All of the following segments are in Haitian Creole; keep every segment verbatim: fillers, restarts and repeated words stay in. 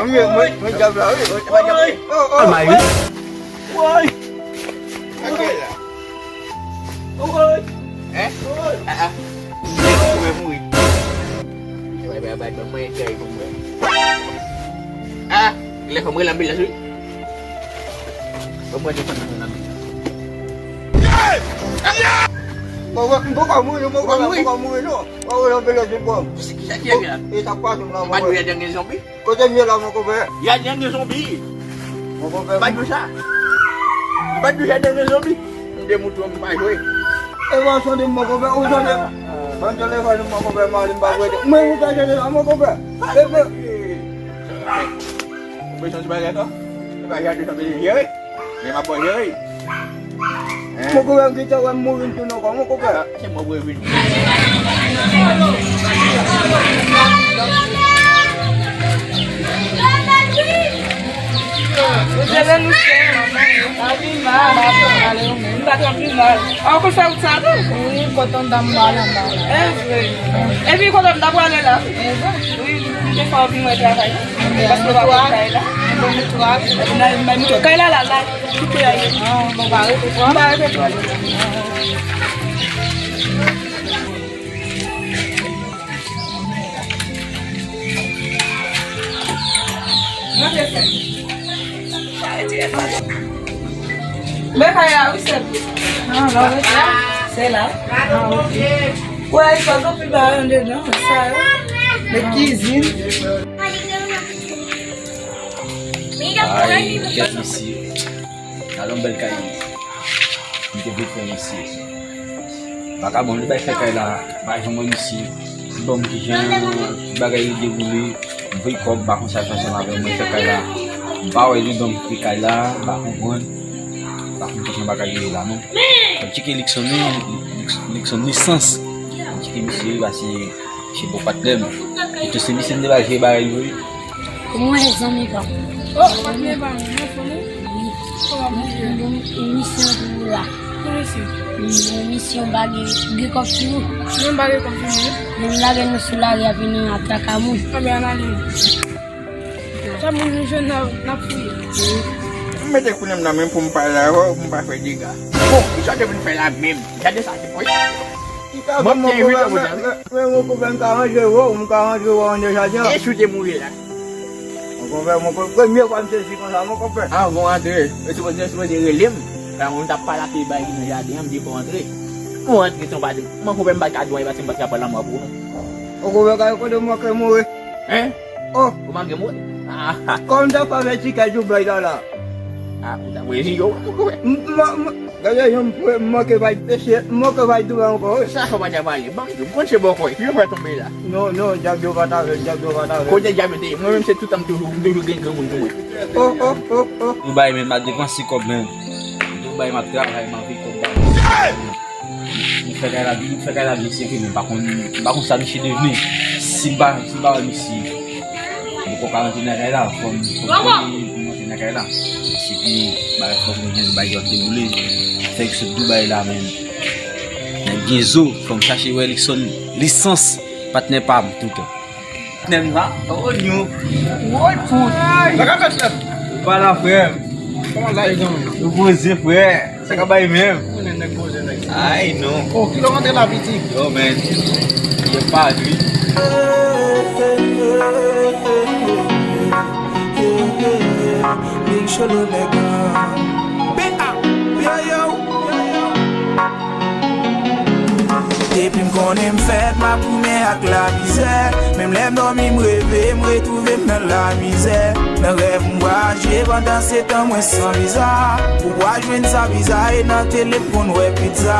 Mwen, mwen, mwen, dyab la, wi. Oh, oh, oh. Woy! Woy! Hein? Ah, ah. Mwen mouri. Bay, bay, bay, bay mwen kay pou mwen. Ah, lè fò mwen rele anbilans, wi. Ban mwen desann nan anbilans. Mwen, mwen, mwen poko mouri, mwen poko mouri, non. Mwen rele anbilans pou mwen. Kisa ki rive la? E sa k pase m la, mwen. Mwen pa dwe dènye zonbi. Kote m ye la, mon konpè? Y a dènye zonbi. Mon konpè. Ba nou sa. Ba nou sa dènye zonbi. M te moutre w m pa jwe. E mwen sonde m, mon konpè, ou sonde m. Ban m telefòn m, mon konpè, m ale m pa jwe. Mwen, ou pa jwe la, mon konpè. E, e. Ou bezwen ti bagay ankò? E pa jade sa bezwen jere. Men m ap bò jere. Mon konpè, m gentan wè m mouri m tounen ankò, mon konpè. Se mwen pou evit. Jere nou fè, pa pi mal. M pa t pi mal. A, ou konn fè wout sa tou? Wi, kote yon dam ba la, ba la. E vre. Epi kote m ta prale la? E vre. Wi, m te fè anpil mwen travay. Paske w pa konn kay la. Kay la, la, la. Kite a ye. Bon, pa rete twò. Pa rete twò. Men kay la, wi, sè. Ah, la, wi, sè. Se la. Ah, ok. Wè, li pa gen pil bagay andedan, sa yo. Men kizin. Ay, kèt mesye. Gade yon bèl kay. M te vle fè mesye. Vakabon, li bay fè kay la, pa janm wè misye. Li ban m kijan bagay yo dewoule, m voye kòb, m pa konn sa l fè ansanm avè mwen, fè kay la. M pa wè li ban m kite kay la, m pa konprann. M pa konn kijan bagay yo ye la, non. M tcheke Luckson, wi, Luckson, Luckson Lisans. M tcheke misye, wi, pase se bon patnè m. E tou se misye m te ba jwe bagay yo, wi. Mwen, zanmi pa m. Oh, patnè pa m, mwen fanmi. Wi. Kòman pou jwe? Bon, misyon pou ou la. Ki misyon? Bon, misyon pa gen, gen kòb sou nou. Mwen pa gen kòb sou mwen. Bon, lage nou sou lari a, epi nou ap traka moun. Anben, ann ale. Chak moun nou jwenn, n ap, n ap fouye. M mete kounye m nan men pou m pale avè w, pou m pa fè dega. Bon, kisa w te vin fè la menm? Gade sa, se kòb. Mwen te envite w pou sa, wi. Men, men, mon konpè, m ka rantre wè w, m ka rantre wè w anndan jaden an. E si w te mouri la? Mon konpè, mon konpè, premye fwa m sezi konsa, mon konpè. Anvan w antre, ou sipoze, sipoze rele m. Sa moun t ap pale ak li bay ki nan jaden an, m di fò w antre. Pou w antre, se yon pa di, mon konpè, m pa t ka di w anyen paske m pa t ka pran lanmò pou ou, non. Mon konpè, gade kote m manke mouri. Hein? Oh! Ou manke mouri? Ah, ah. Kòm m t ap fè tikè Dubaï la, la. Ah, ou ta voye yo, mon konpè. M, m, m, gade, jan m pran, m manke bay pese, m manke bay doulè ankò, wi. Sa fè w pa t ap ale? Ban m di w, m konn se bò kò w, ki yo fè tonbe la. Non, non, dyab yo pa t avè m, dyab yo pa t avè m. Kote dyab yo te ye? Mwen menm se toutan m toujou, m toujou gen granmoun pou mwen. Oh, oh, oh, oh. Dubaï menm pa depanse kòb menm. Dubaï m ap travay, m ap viv kòb ba. M fè kay la, m fè kay la vin seke, men m pa konn, m pa konn sa misye devni. Si m pa, si m pa wè misye, m poko ka rantre nan kay la, fò m, fò m konnen pou m rantre nan kay la. Epi, bagay fò m jwenn bagay yo ap dewoule. Fèk sot Dubaï la, men. Nèg gen zo, fò m chache wè Luckson Lisans, patnè pa m, toutan. Patnè m la, oh, nou. Woy, fout. Sa k ap fèt, frè m? Ou pa la, frè m. Kòman sa ye, zanmi? Ou poze, frè. Sa k ap bay menm? Ou konnen nèg poze, nèg. Ay, non. Oh, kilè w rantre la, pitit? Yo, men. Yè pa di. Big Cholo, nèg. Yo, yo. Depi m konnen m fèt, m ap goumen ak lamizè. Menm lè m dòmi, m reve, m retwouve m nan lamizè. Nan rèv, m vwayaje, pandan se tan mwen san viza. Ou pral jwenn sa viza, e nan tele m konn wè pizza.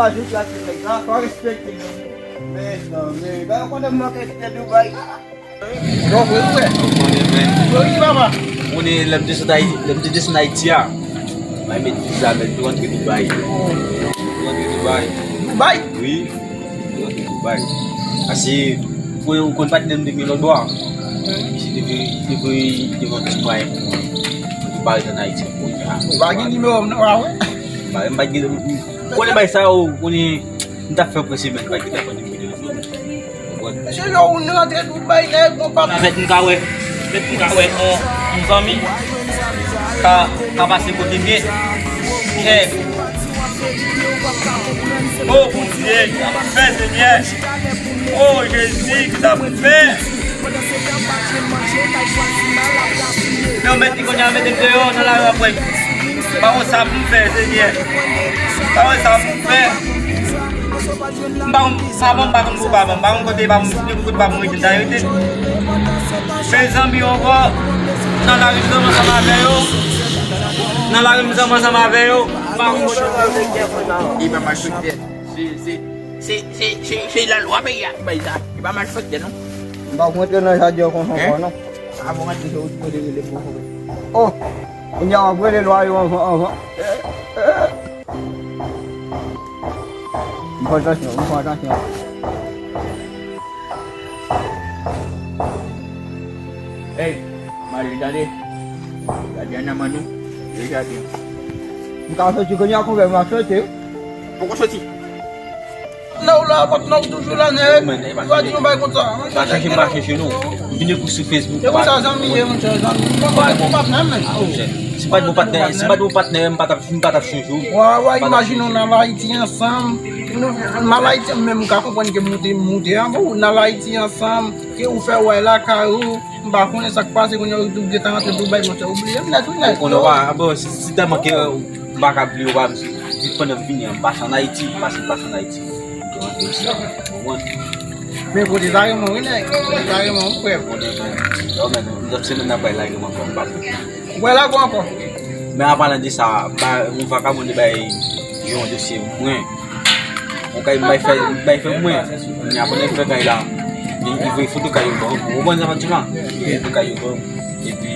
pa jwe klasik nèg sa, fò respekte nèg. Mezanmi, ba yo konnen m manke kite Dubai. Non, vre, vre. Ou konnen, men. Ou konnen, papa. Ou konnen, lè m te sot Ayiti, lè m te desann Ayiti a, mwen met viza, men m te rantre Dubai. M te rantre Dubai. Dubai? Wi. Yo te Dubai. Pase, ou konn, ou konn patnè m te gen lòtbò a. Misye te vin, te vin devan ti mwayen pou mwen. Mwen te parèt ann Ayiti pou mwen. Ou pa gen nimewo m non, a wè? Ba, m pa gen, ou konnen bay sa yo, ou konnen, m t ap fè prese, men m pa t gentan pran nimewo telefòn. Ou konprann? Mesye, lè ou rantre Dubai, nèg, ou pa... Mèt m ka wè, mèt m ka wè, on, on zanmi ka, ka pase kote m ye. Kè. O Bondye, fè Senyè. O Jezi, ki sa pou m fè? Yo mèt li kounye a mete m deyò nan lari apre. Pa wè sa pou m fè, Senyè. Pa wè sa pou m fè. M pa konn, avan m pa konn gwo pa m, m pa konn kote pa m, kote pa m rete, m ta rete. Fè zanmi ankò, nan lari m zanmi ansanm avè yo. Nan lari m zanmi ansanm avè yo. M pa konn kote. Li pa malfektè. Se, se, se, se, se lalwa peyi a ki bay sa. Li pa malfektè, non. M pa kontre nan jaden an konsa ankò, non. Avan w antre, se ou ki pote rele pou ou. Oh! Kounye a w ap rele lwa yo anvan, anvan. M pran tansyon, m pran tansyon. Ey, Mali, tande. Gade nan man nou. Deja byen. M ka soti kounye a, konpè, m ap soti. Poko soti. Nan ou la, pot nan ou toujou la, nèg. Yo di yon bay konsa. Pa chache mache chez nou. Vin pou sou Facebook. E konsa zanmi ye, monchè, zanmi. Bon, pa, bon patnè, men. Ah, monchè. Si pa t bon patnè, si pa t bon patnè, m pa t ap, m pa t ap chanje ou. Wa, wa, imajine w nan Ayiti ansanm. Nou, nan Ayiti, menm m ka konprann ke moute, moute an, bon, nan Ayiti ansanm, ke ou fè wè lakay ou, m pa konnen sa k pase, kounye a ou gentan rantre Dubai, monchè, ou bliye m nèt, wi, nèt. Ou konnen, wa, bon, si, si tèlman ke, m pa ka bliye w, m, si, si pandan m vini an, m pase ann Ayiti, m pase, m pase ann Ayiti. Ou konprann? Men kote sa renmen wi nèg, kote sa renmen wi frè. Yo, men, lòt semèn n ap bay lage m ankò, m pa konn. Ou pral lage ankò? Men an palan de sa, ba, yon vakabon te bay yon dosye mwen. Yon kay m bay fè, m bay fè mwen. Kounye a pandan l fè kay la, li, li voye foto kay yo ban m. Ou konprann sa m ap di w la? Li voye foto kay yo ban m. Epi,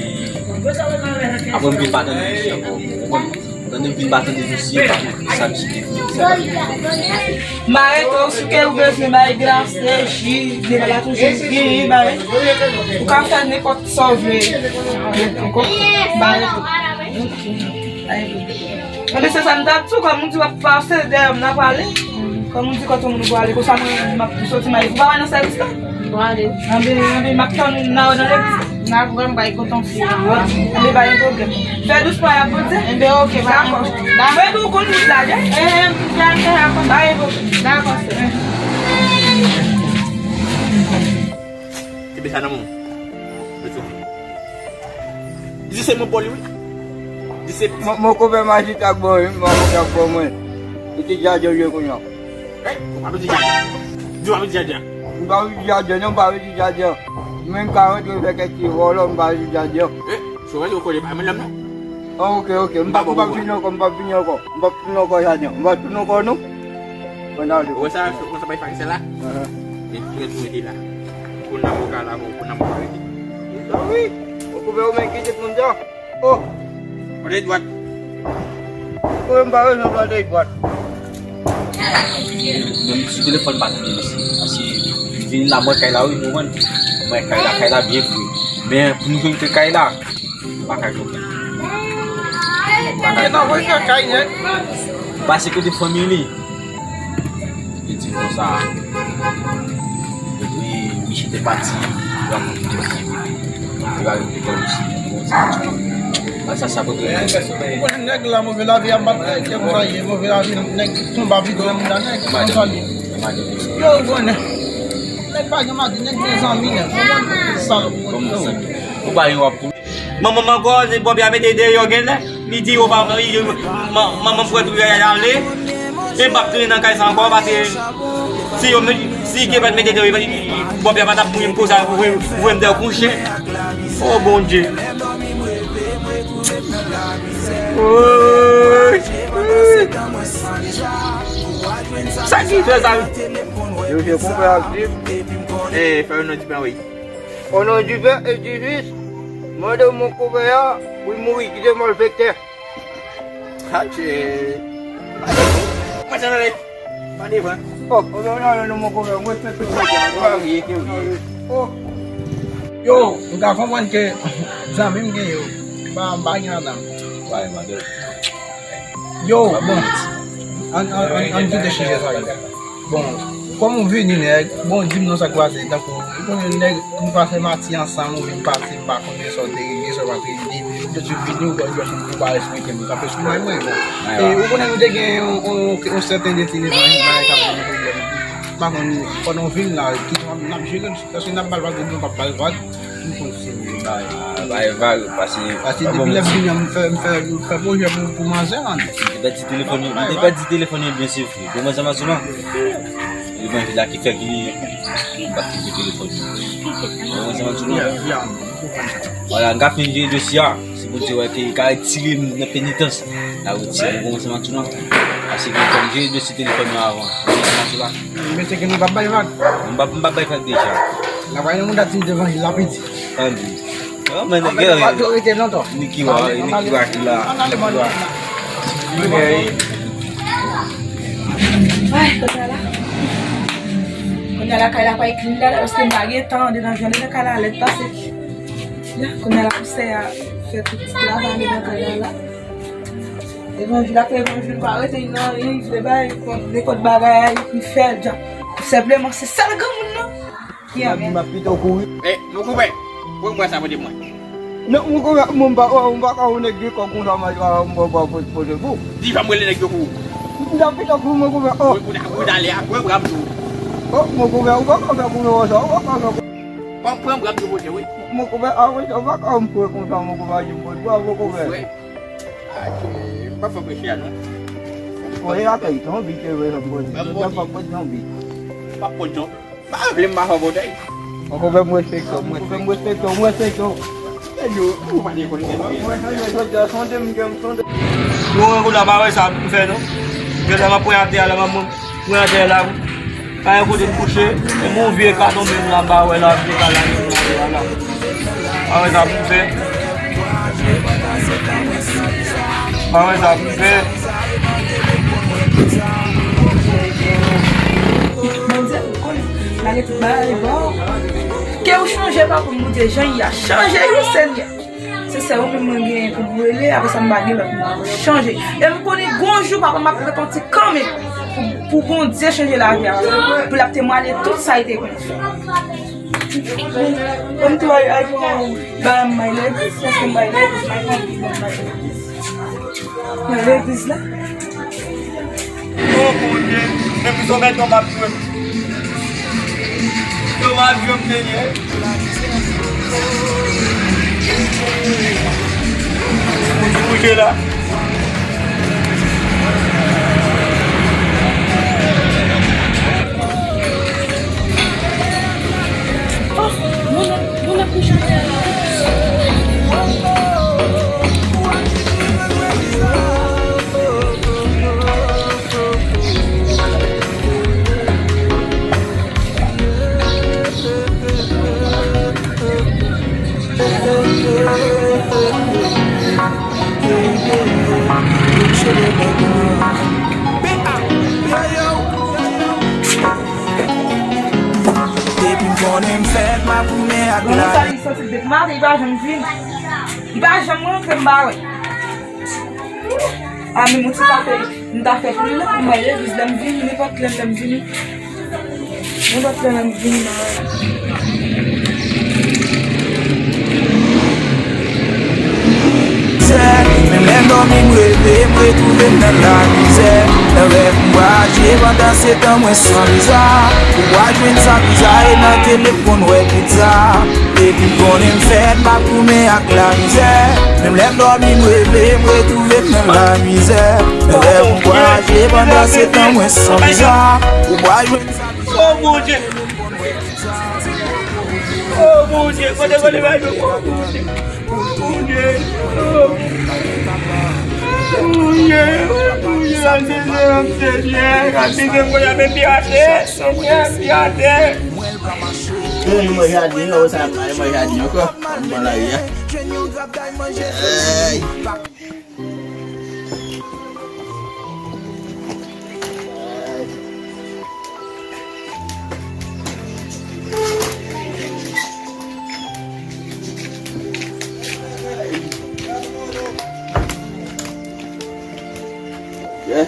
apre m vin pa tande dosye ankò. Ou konprann? Tande m vin ba tande dosye, pa konn sa misye te fè, sa misye te fè. Mare to, si ke ou bezwen bay glase, ji, de bagay toujou genyen, bay. Ou ka fè nenpòt sa w vle. Mare to. Anben, se sa m t ap di w, kòm ou di w ap pase dèyè m nan pale. Kòm ou di kote moun ou pwale, konsa mwen, m ap soti m ale. Ou pa wè nan sèvis la? M pwale. Anben, anben, m ap tann ou nan, nan legliz la. N ap wè, m bay kote yon fi la. Anben, pa gen pwoblèm. Fè dousman, y ap poze. Enben, oke, pa gen pwoblèm. Dakò. Mwen tou, ou konn wout la, wi. Enhen, m fè, m fè, m fè. Pa gen pwoblèm. Dakò, sè. Kenbe sa nan men w. Mete sou. Di se mwen pòl wi. Di se. Mwen, mwen konpè majistra k ban wi, mwen konpè k ban mwen. Pitit jaden yo kounye a. Hey, ou pa pitit jaden. Di w pa pitit jaden. M pa pitit jaden, non, m pa pitit jaden. Mwen m ka rantre fè kèk ti vòlò, m pa pitit jaden. Hey, sou rantre ou kole pa mwen lòm non. Ah, oke, oke. M pa, m pa vini ankò, m pa vini ankò. M pa vini ankò jaden. M pa tounen ankò non. Mwen ale. Ou wè sa, ou sa bay farisè la? Ahan. E tou, e tou, e la. Pou nan boka la, pou nan boka rete. Wi. Ou koupe ou men kite moun sa. Oh. Plante dwat. Ou m pa bezwen plante dwat. Menm si telefòn pa tande mesye. Paske vin la mwen kay la wi, nou konprann. Mwen kay la, kay la byen vre. Men pou nou jwenn ke kay la, pa ka jwenn. Pa ka jwenn. Pase kote fanmi li. Li di konsa, depi misye te pati, yo ap kite misye vini. Yo ap kite misye vini. Sa, sa, sa, kote. Ou konnen nèg la, move lavi ap bat nèg, se konsa ye, move lavi, nèg konba vide nan moun la, nèg, konsa li. Yo, ou konnen. Nèg pa gen madi, nèg gen zanmi, nèg. Ou konnen sa, ou konnen. Ou pa yon wap pou Manman m ankò, se bòpè a mete deyò genlè. Li di yo pa, li, man- manman m pran tou y ale. E m p ap tounen nan kay sa ankò, paske si yo met- si gen pa t mete deyò, bòpè a pa t ap mouye m konsa, voye voye m deyò kou chen. O Bondye. Woy. Sa ki fè sa? Yo, se konpè ap viv. E, fè yo nan dipen, wi. O non di Pè e di Fis, mande mon kouvè a pou l mouri, kite malfektè. Atchè. Mwen sa nan lè. Pa devan. Oh, o non, non, non, mon kouvè, mwen se tout. Pa vye, ke vye. Oh. Yo, m ka konprann ke zanmi m gen yo. M pa, m pa gen ladan. Yo, bon. Ann, ann, ann, ann kite sijè sa yo. Bon, kòm ou vini, nèg, bon, di m non sa k pase, tankou, ou konnen nèg, nou pase mati ansanm, ou vin pase, m pa konnen sa w te rive, sa w pa te rive, yo di vini, ou pa, ou pa respekte m, ou kanpe sou may mwen, bon. E, ou konnen nou te gen yon, yon, yon sèten de ti levanjil, bagay k ap ban nou pwoblèm. M pa konn, pandan w vin la, ki jan n ap jere l, paske n ap ba l vag, nou p ap ba l vag. M konn se vre bay. Ah, bay vag, pase. Pase depi lè m vini an, m fè, m fè, m fè pwojè pou, pou manzè, man. Li te pèdi telefòn li, li te pèdi telefòn li byen, se vre. Bon, manzè Matoulan. Levanjil la ki fè ki li pa t touche telefòn li. Bon, manzè Matoulan. Vwala, m ka fin jere dosye a. Si Bondye wè ke li ka retire m nan penitans, l a retire m. Bon, manzè Matoulan. Pase gen kòm jere dosye telefòn nan avan. Bon, manzè Matoulan. Mesye ke nou p ap bay vag. M p ap, m p ap bay vag deja. N ap bay nan mouda ti levanjil la piti. Tande. Yo, men nèg yo rete lontan. Niki wa, Niki wa ki la. Ay, kounye a la. Kounye a la, kay la pa ekri la, paske m pa gen tan, andedan jan, andedan kay la, lèt pase. Ya, kounye a la, pou sè a fè tout travay andedan kay la, la. Levanjil ap fè levanjil, pa rete nan anyen, li vle bay, nenpòt bagay, li fè, djan. Senpleman, se sèl granmoun nan. M ap pito kouri. E, mon konpè, pran bwa sa pote mwen. Non, mon konpè, mwen m pa, mwen m pa ka wè nèg gen kòb konsa, m pa, m pa, m pa pote pou. Di jan m rele nèg yo pou ou. M t ap pito kouri, mon konpè, oh. Ou, ou, ou t ale a, pran bwa m tou. Oh, mon konpè, ou pa ka fè kouri konsa, ou pa ka fè kouri. Pran, pran bwa m tou pote, wi. Mon konpè, a, wi, ou pa ka wè m kouri konsa, mon konpè, di m pote bwa, mon konpè. Frè. Atchè, m pa fè preche a, non. Oye, atè, zanbi, se vre, zanbi. Zanbi, pa pote zanbi. Pa pote zanbi. Pa vle m pa fè bòdèy. Mwen konpè m respekte w, mwen konpè m respekte w, mwen respekte w. Yo, ou pa dekonn gen. Mwen sonde, jodi a sonde, m gen m sonde. Yo, ou la pa wè sa m fè non. Gen lè m ap pran atè a la, m ap pran atè la. Pa yon kote m kouche, e m yon vye ka tonbe m la, m pa wè la, vye ka la, la, la. Pa wè sa m fè. Bondye, ou konnen, malgre tout bagay, bon. Ke ou chanje, papa m, Bondye, jan y a chanje, wi, Senyè. Se sèl ou menm mwen genyen pou m rele, apre sa m pa gen lòt moun pou chanje. E m konnen gon jou papa m ap repanti kanmenm pou, pou Bondye chanje lavi a, pou l ap temwanye tout sa l te konn fè. Bon, m tou al, al pran bagay m bay legliz, paske m bay legliz, m pa gen anvi ban m bay legliz. Nan legliz la. O Bondye, depi sou mèt yon m ap jwe. Yo m ap jwe m te ye. Moun ki kouche la. Oh, moun ap, moun ap kouche atè la. Depi m konnen m fèt, m ap goumen ak lavi. Li pa janm rantre m pa wè. A, men mwen ti kafe m ta fè pou li la, m bay legliz lè m vini, nenpòt lè lè m vini. Nenpòt lè lè m vini nan. Menm lè m dòmi, m reve, m retwouve m nan lamizè. Nan rèv m vwayaje, pandan se tan mwen san viza. Ou pral jwenn sa viza, e nan tele m konn wè pizza. Depi m konnen m fèt, m ap goumen ak lamizè. Menm lè m dòmi, m reve, m retwouve m nan lamizè. Nan rèv m vwayaje, pandan se tan mwen san viza. Ou pral jwenn sa viza. O Bondye! O Bondye! Kote kote bay yo? O Bondye! O Bondye! O Bondye! O Bondye! Ann vize m, Senyè! Ann vize m kounye a, men pi atè! Senyè, pi atè! Yo, yo manje jaden, yo, sa, yo manje jaden ankò. Ann pran lari a. Ey! Yeah.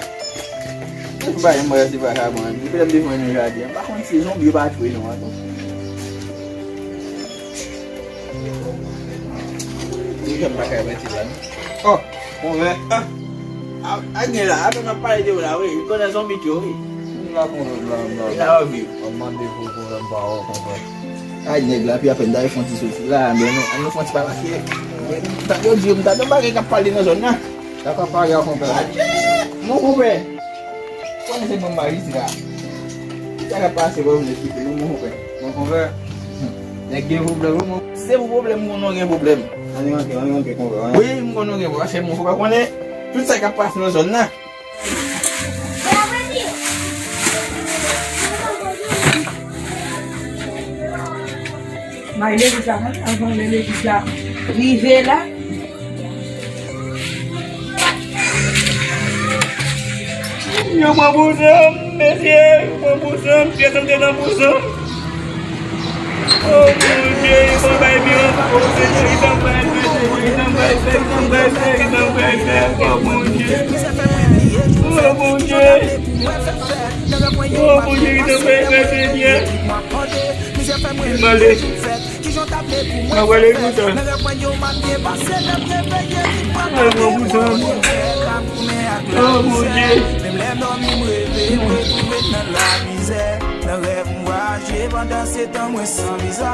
Bay mwen se vagabon. Li fè m te jwenn yon jaden. M pa konn si zonbi yo pa tchwe non, ankò. Li fè m pa ka mete la non. Oh, konvè. Ah. A, a gen la, atann ap pale de ou la, wi. Li konnen zonbi tou, wi. M la konvè, m la, m la. Li la anvi. M ap mande pou konvè m pa wè konvè. Ay, nèg la, pi apèn dayè fon ti soti la, men nou, nou fon ti pa pase. Yo di yo, m ta gen bagay k ap pale nan zòn nan. Sa k ap pale a konpè? Mon konpè. Konnen se bon mari sila. Sa k ap pase, bon, m eksplike nou, mon konpè. Mon konpè. Nèg gen pwoblèm, wi, mon. Se pou pwoblèm, mon, nou gen pwoblèm. Ann rantre, ann rantre, konpè, ann. Wi, m konn nou gen pwoblèm. Paske mon konpè konnen tout sa k ap pase nan zòn nan. Bay legliz la, non, avan lè legliz la rive la. Yo pran bouzan m, mesye, yo pran bouzan m, pyès m te nan bouzan m. O Bondye, yo pran bay mi an. O Senyè, ki sa m pral fè, Senyè, ki sa m pral fè, ki sa m pral fè, ki sa m pral fè, o Bondye. O Bondye. O Bondye, ki sa m pral fè, Senyè. Mande. Mwen wè lè kontan. Mwen wè kontan. O Bondye. Nan rèv m vwayaje pandan se tan mwen san viza.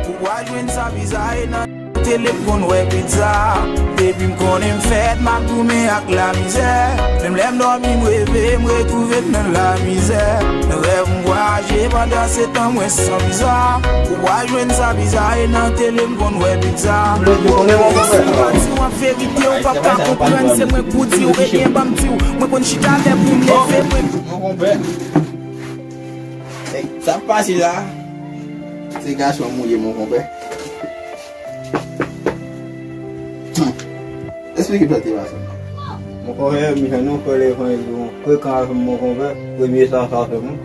Ou pral jwenn sa viza e nan tele m konn wè pizza. Depi m konnen m fèt, m ap goumen ak lamizè. Menm lè m dòmi, m reve, m retwouve m nan lamizè. Nan rèv m vwayaje pandan se tan mwen san viza. Ou pral jwenn sa viza e nan tele m konn wè pizza. Si m pa di w an verite, ou p ap ka konprann. Se mwen k pou di w, ebyen ban m di w. Mwen konn chita lè pou m leve, mwen. Mon konpè. Sa k pase la? Se gason m ou ye, mon konpè. Hmm. Eksplike sa te pase. Mon konpè, m jwenn yon frè levanjil ki frekan avè m, mon konpè. Premye sa, sa fè mwen.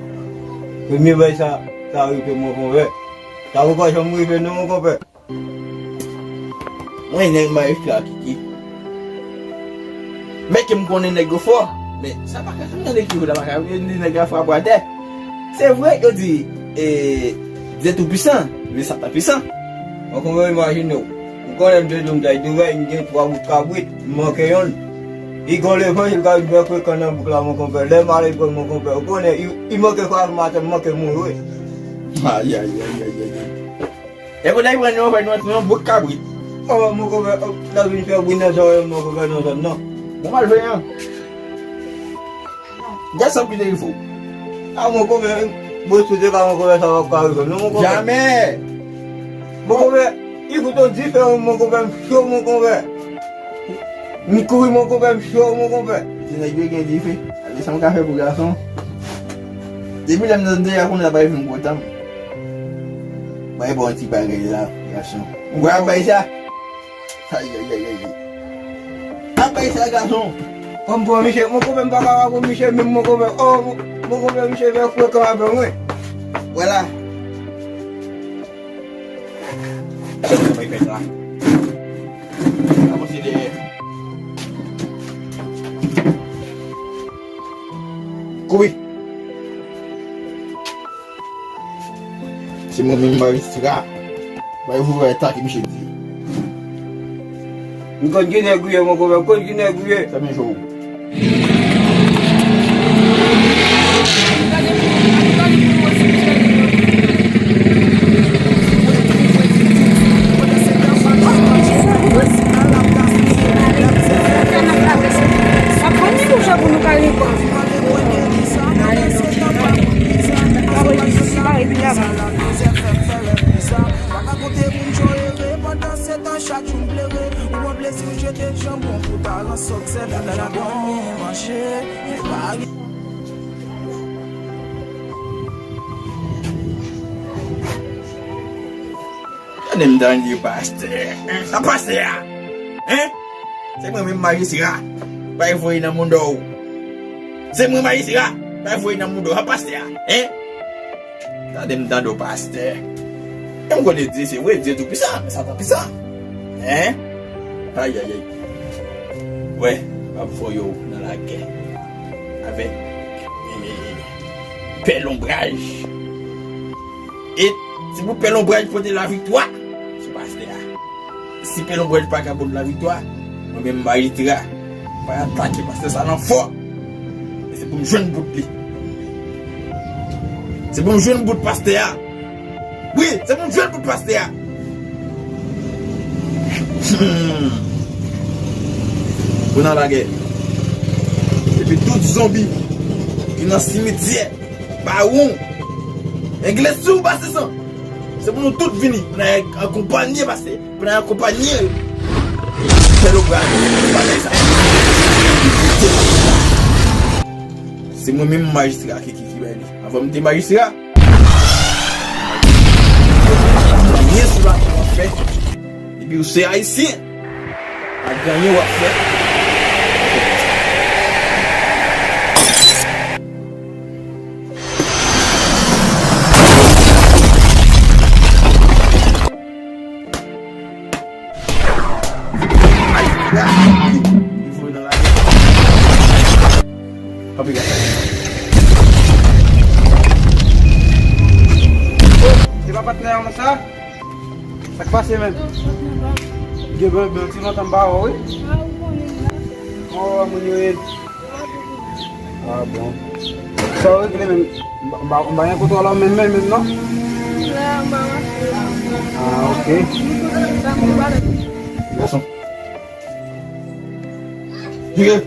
Premye bagay sa, sa rive, mon konpè. Sa poko janm rive non, mon konpè. Mwen, nèg majistra Kiki. Men ke m konnen nèg yo fò, men sa pa ka, sa m tande ki yo la pa ka, nèg la frape atè. Se vre, yo di, e, Dye tou pwisan, men Satan pwisan. Mwen konpè, imajine w. Ou konnen m te di w m t al Dubai, m gen twa bout kabrit, m manke yonn. Li gon levanjil k ap jwe frekan nan bouk la, mon konpè. Lè m ale pran, mon konpè, ou konnen, li, li manke frape m atè, m manke mouri, wi. Ayayayayay. E kote li pran nou fè nou antre yon bout kabrit. Oh, mon konpè, oh, n ap vin fè bri nan zòrèy, mon konpè, nan zòn nan. Bon, mal fè an. Gad sa m kite li fou. A, mon konpè, bon, sou te pa, mon konpè, sa p ap ka rive non, mon konpè. Jamè! Mon konpè, li fout yon diferan, mon konpè, m cho, mon konpè. M kouri, mon konpè, m cho, mon konpè. Ti nèg yo gen dife. Ale sa m ka fè pou gason. Depi lè m nan deja konnen la bay vin kontan m. Bay bon ti bagay la, gason. M kwè ap bay sa. Ayayayay. Ap bay sa, gason. Kòm pran misye, mon konpè, m pa ka pran misye menm, mon konpè. Oh, mon, mon konpè, misye fè frekan avè mwen. Vwala. Sa mwen fè la. Avanse dèyè. Kouri. Se mwen menm majistra. Bay vouvè ta ki misye di. M konn ki nèg ou ye, mon konpè, m konn ki nèg ou ye. Fèmen je w. Chak jou m plere, ou pran plezi, m jete janbon pou ta ran sòksè, ta janbon mache, pa gen. Tande m tande pastè. Sa pastè a? Hein? Se mwen menm majistra. Bay voye nan moun dò. Se mwen majistra. Bay voye nan moun dò. Sa pastè a? Hein? Tande m tande w pastè. E m konnen Dye se vre, Dye tou pwisan, men Satan pwisan. Hein? Ayayay. Wè, m ap voye w nan lagè. Avèk, eh, pè lonbraj. E se pou pè lonbraj pote laviktwa sou pastè a. Si pè lonbraj pa ka pote laviktwa, mwen menm majistra, mwen atake pastè sa nan fò. E se pou m jwenn bout li. Se pou m jwenn bout pastè a. Wi, se pou m jwenn bout pastè a. Hmm. Pou nan lagè. Epi tout zonbi ki nan simityè, bawon, engle sou pase san. Se pou nou tout vini, pou n al akonpanye pastè. Pou n al akonpanye pè lonbraj. Bagay sa. Se mwen menm majistra ki, ki, ki bay li. Avan m te majistra. Anyen sou latè w ap fè. Depi w se ayisyen, pa gen anyen w ap fè. Anpil gaz. Oh, se pa patnè an sa? Sa k pase menm? Gen bon, bon ti lontan m pa wè w, wi. Oh, moun yo ye. Ah bon. Sa w regle menm? M pa, m pa gen kontwòl menm, menm, menm, non? Ah, ok. Gason. Vire.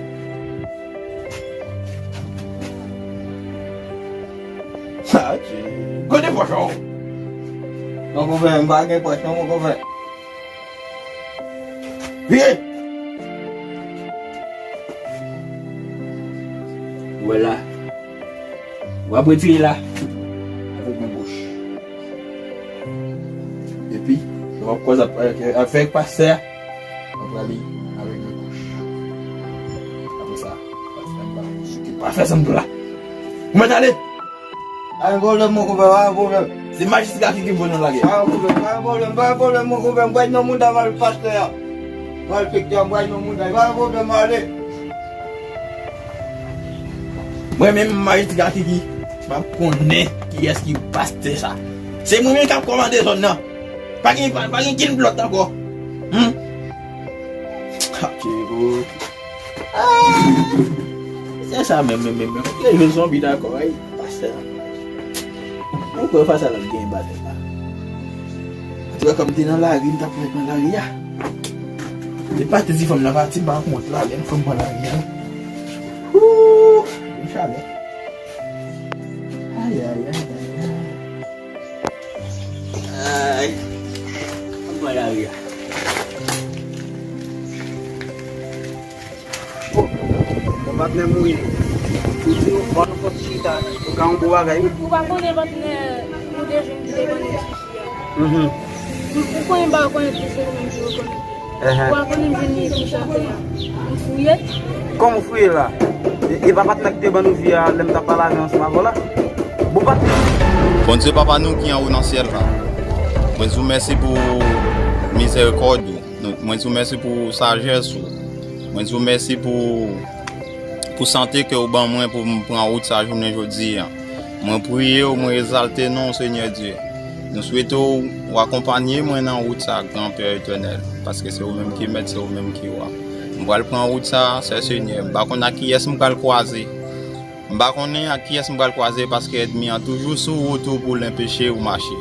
Sa, ti. Kote pòch ou? Non, konpè, m pa gen pòch non, mon konpè. Vire. Vwala. W ap retire la avèk men goch. Epi, w ap kòz ap, avèk pastè a, w ap rale avèk men goch. Pa fè sa m di w la. Ou mèt ale. Pa gen pwoblèm, mon konpè, pa gen pwoblèm. Se majistra ki, ki voye nou lage. Pa gen pwoblèm, pa gen pwoblèm, pa gen pwoblèm, mon konpè, m pral nan mouda m al pastè a. M pral fèk djab, m pral nan mouda, pa gen pwoblèm, ale. Mwen menm, majistra Kiki, m ap konnen kiyès ki pastè sa. Se mwen menm k ap kòmande zòn nan. Pa gen, pa, pa gen kenn lòt ankò. Hmm? Atye, bro. Ah! Se sa menm, menm, menm, menm. Yo jwenn zonbi dakò, wi. Pastè. Mwen kwè fas a l ap gen batay la. Antouka, kòm m te nan lari, m t ap fè nan lari a. Depi pati ti fanm nan pati, m pa kont la, lè m fanm pran lari a. Ooh, m chalè. Ay, ay, ay, ay, ay. Ay. Anmwey lari a. Oh, bon patnè m wi. Ou di nou, ban nou fòs chita. Ou ka yon bon bagay wi. Ou pa konnen patnè, nou de jèn ki te ban nou ti fi a. Mhm. Ou konnen m pa konnen ki se ou menm ki rekonèt. Ou pa konnen m vin li tou chapè a. M fouye. Kòman w fouye la? E, e pa patnè k te ban nou vi a lè m t ap pale avè w ansanm avè w la? Bon patnè. Bondye Papa nou ki anwo nan syèl la, mwen di w mèsi pou mizèrikòd ou. Mwen di w mèsi pou sajès ou. Mwen di w mèsi pou pou sante ke w ban mwen pou m pran wout sa jounen jodi a. Mwen priye w, mwen egzalte non w, Senyè Dye. Nou swete w, w akonpanye mwen nan wout sa, Granpè Etènèl, paske se ou menm ki mèt, se ou menm ki wa. M pral pran wout sa, Sè Senyè. M pa konn ak kiyès m pral kwaze. M pa konnen ak kiyès m pral kwaze, paske ènmi an toujou sou wout ou pou l enpeche w mache.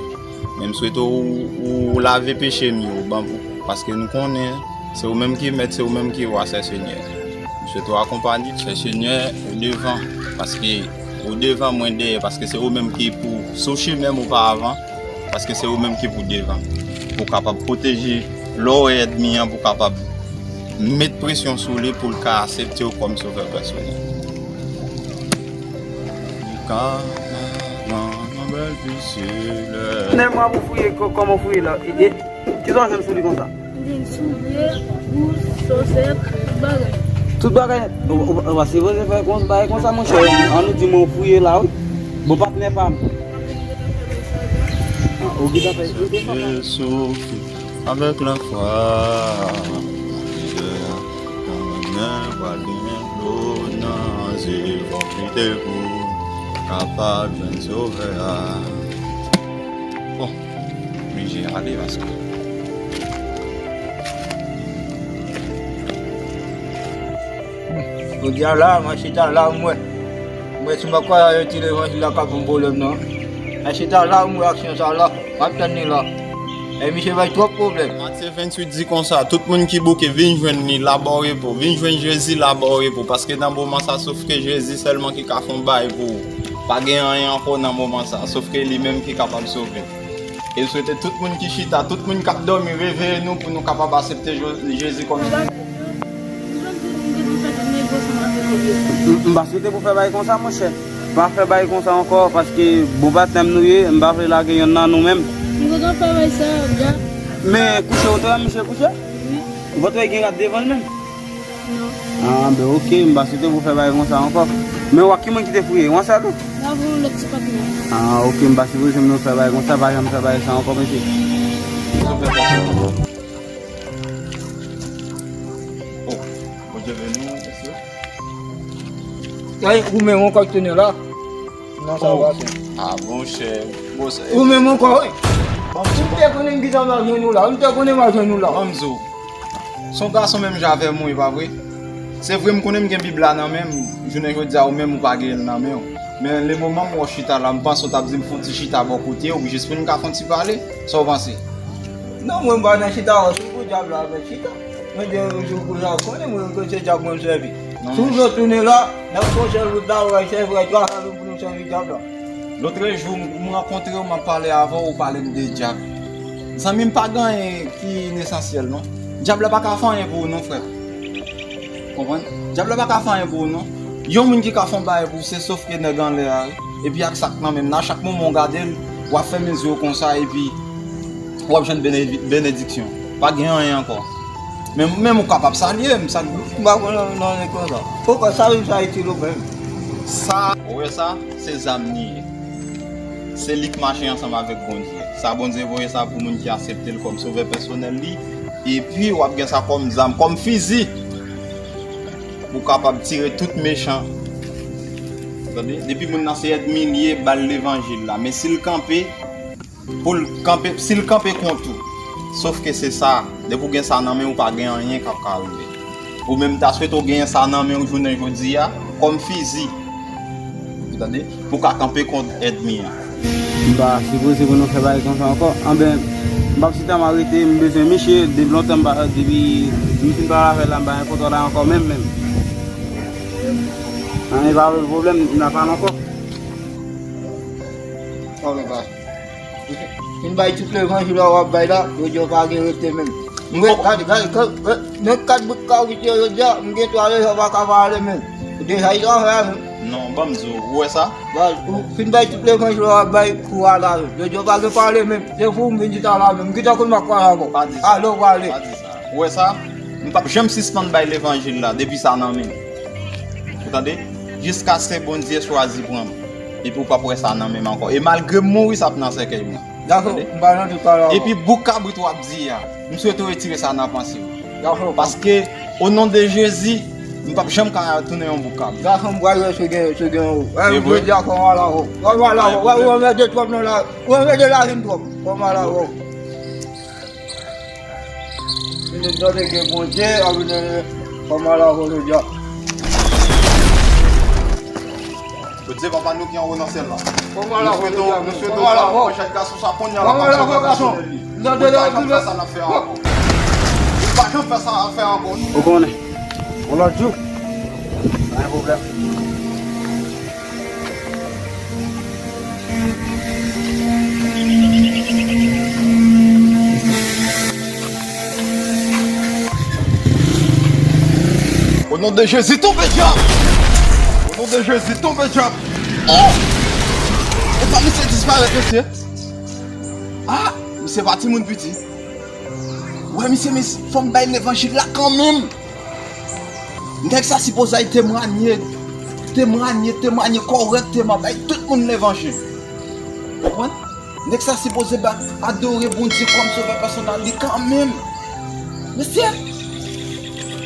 Men m swete w, w lave peche m yo, ban, paske nou konnen se ou menm ki mèt, se ou menm ki wa, Sè Senyè. M swete w akonpanye, Sè Senyè, ou devan, paske ou devan, mwen dèyè, paske se ou menm ki pou sou chimen m oparavan, paske se ou menm ki pou devan, pou w kapab pwoteje lè w wè ènmi an, pou w kapab met presyon sou li pou l ka aksepte w kòm sovè pèsonèl. Li ka nan yon bèl pisilè. Nèg mwen pou fouye, kò-, kòman w fouye la? E, e, kisa w jwenn sou li konsa? M jwenn soulye, bous, sosèt, tout bagay. Tout bagay nèt? Ou, ou, ou pa sipoze fè kons-, bagay konsa, monchè. An nou di mwen w fouye la, wi. Bon, patnè pa m. Ou gentan fè, ou gentan fè. Avèk lafwa, mizè a, kanmenm pral gen dlo nan zye, fòk lite pou kapab jwenn Sovè a. Bon, oblije ale paske. Jodi a la, mwen chita la, mwen. Mwen, si mwen kwè yo ti levanjil la ka ban m pwoblèm, non. Mwen chita la, mwen aksyon sa la. M ap tann li la. E misye bay twòp pwoblèm. Matye venntuit di konsa, tout moun ki bouke, vin jwenn li, l a ba w repo. Vin jwenn Jezi, l a ba w repo. Paske nan moman sa, sof ke Jezi sèlman ki ka fè yon bagay pou ou. Pa gen anyen ankò nan moman sa, sof ke li menm ki kapab sove. E m swete tout moun ki chita, tout moun k ap dòmi, reveye nou pou nou kapab aksepte Jo-, Jezi kòm M, m pa swete pou fè bagay konsa, monchè. Pa fè bagay konsa ankò, paske bon patnè m nou ye, m pa vle lage yonn nan nou menm. M kontan fè bagay sa, dja. Men kouche ou te wè misye kouche? Wi. Ou pa t wè gen rad devan l menm? Non. Ah, ben ok, m pa swete pou fè bagay konsa ankò. Men w ak ki moun ki te fouye? Yon sèl ou? M avè yon lòt ti patnè. Ah, ok, m pa sipoze nou fè bagay konsa, pa janm fè bagay sa ankò, mesye. Oh, Bondye beni w, mesye. Ay, ou menm ankò ki tounen la? Non, sa va, se. Ah, monchè. Bon, se. Ou menm ankò, wi. Ou te konnen m gentan mal jwenn ou la. Ou te konnen mal jwenn ou la. Ban m di w. Se yon gason menm jan avè m, wi, pa vre? Se vre, m konnen m gen Bib la nan men m. Jounen jodi a, ou menm, ou pa gen l nan men w. Men le moman m wè w chita la, m panse w t ap di m fè yon ti chita bò kote w, jis pou n ka fè yon ti pale. Sa w panse? Non, mwen, m pa nan chita, wè, sou pou dyab la avèk chita. Mwen, de jou pou sa, konnen mwen, ke se dyab mwen sèvi. Si w vle tounen la, n ap fè yon sèl wout la, w al sèvi, w al travay pou nou sèvi dyab la. Lotrejou, m rankontre w, m ap pale avè w, ou pale m de dyab. Zanmi m, pa gen anyen ki inesansyèl, non. Dyab la pa ka fè anyen pou ou, non, frè. Konprann? Dyab la pa ka fè anyen pou ou, non. Yon moun ki ka fè yon bagay pou ou, se sof ke nèg anlè a, wi. Epi ak sa k nan men l la, chak moman w gade l, w ap fèmen zye w konsa, epi w ap jwenn bene-, benediksyon. Pa gen anyen ankò. Men, men ou kapab salye m, sa, m pa konn nan, nan, nan konsa. Poko sa vin fè Ayiti lou menm. Sa, ou wè sa, se zam li ye. Se li k mache ansanm avèk Bondye. Sa Bondye voye sa pou moun ki aksepte l kòm sovè pèsonèl li. Epi w ap gen sa kòm zam, kòm fizi. Pou w kapab tire tout mechan. Tande? Depi moun nan se ènmi li ye, ba l levanjil la. Men si l kanpe, pou l kanpe, si l kanpe kont ou. Sof ke se sa, depi w gen sa nan men w, pa gen anyen k ap ka rive. Ou menm ta swete w genyen sa nan men w jounen jodi a, kòm fizi. Ou tande? Pou w ka kanpe kont ènmi an. M pa sipoze pou nou fè bagay konsa ankò. Anben, m p ap chita m arete, m bezwen misye, depi lontan m pa, depi m fin pale avè l la, m pa gen kontra la ankò menm, menm. Anyen pa pwoblèm, n a pale ankò. Anben, pa. Fin bay tout levanjil la w ap bay la, yo di w pa gen rete menm. M gen, gade, gade, gade, gade, nan kat bout kawit yo, yo di a, m gen twa lejan pa ka pale menm. Deja, li travay avè m. Non, ban m di w, ou wè sa? Ba, ou fin bay tout levanjil la w ap bay kou a la, yo di w pa gen pale menm. Se pou m vin chita la menm. M gentan konn m ap pale avè w. Pa di sa. Ale, w prale. Pa di sa. Ou wè sa? M p ap janm sispann bay levanjil la depi sa nan men m. Ou tande? Jiskaske Bondye chwazi pran m. Epi w p ap wè sa nan men m ankò. E malgre m mouri, sa ap nan sèkèy mwen. Dakò, m pa nan dout pale avè w. Epi bouk kabrit w ap di a, m swete w retire sa nan panse w. Dakò. Paske, o non de Jezi, m p ap janm ka tounen yon bouk kabrit. Dakò, m pral wè si w gen, si w gen ou. E vre? Jodi a, kòman la ou? Kòman la ou? Ou anmède twòp nan la, ou anmède lavi m twòp. Kòman la ou? Vin tande ke Bondye ap vin kòman la ou jodi a. Bondye papa nou ki anwo nan syèl la. Kòman la ou jodi a? Nou swete w pran jèn gason sa kounye a la kòm sovè pèsonèl li. Ou pa janm fè sa ap fè ankò. Ou pa janm fè sa ap fè ankò. Ou konnen. Yon lòt jou. Pa gen pwoblèm. O non de Jezi, tonbe dyab! O non de Jezi, tonbe dyab! Oh! Epa misye disparèt, mesye! Ah! Misye pa timoun piti. Wè, misye, misye, fò m bay levanjil la kanmenm. Nèg sa sipoze al temwanye, temwanye, temwanye kòrèkteman, bay tout moun levanjil. Konprann? Nèg sa sipoze ba, adore Bondye kòm sovè pèsonèl li kanmenm. Mesye,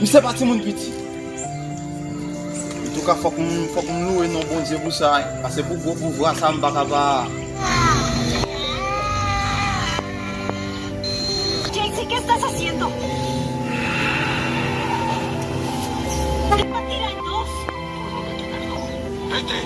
misye pa timoun piti. Antouka, fòk m, fòk m louwe non Bondye pou sa, paske pou gwo pouvwa sa, m pa ka pa. Jesse, ¿qué estás haciendo? ¿Por qué me tiran dos? Vete.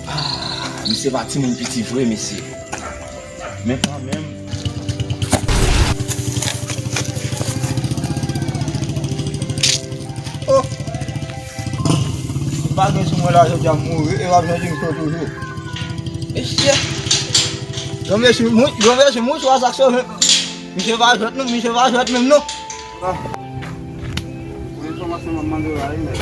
Ah, misye pa timoun piti vre, mesye. Men kanmenm. Oh! M pa gen sou mwen la, jodi a m mouri, e w ap jwenn m sou toujou. Mesye! Granmesi, mou-, granmesi, mouchwa sa k sove m. Misye pa jwèt non, misye pa jwèt menm non. Ah. Mwen enfòmasyon m ap mande w la, wi, nèg.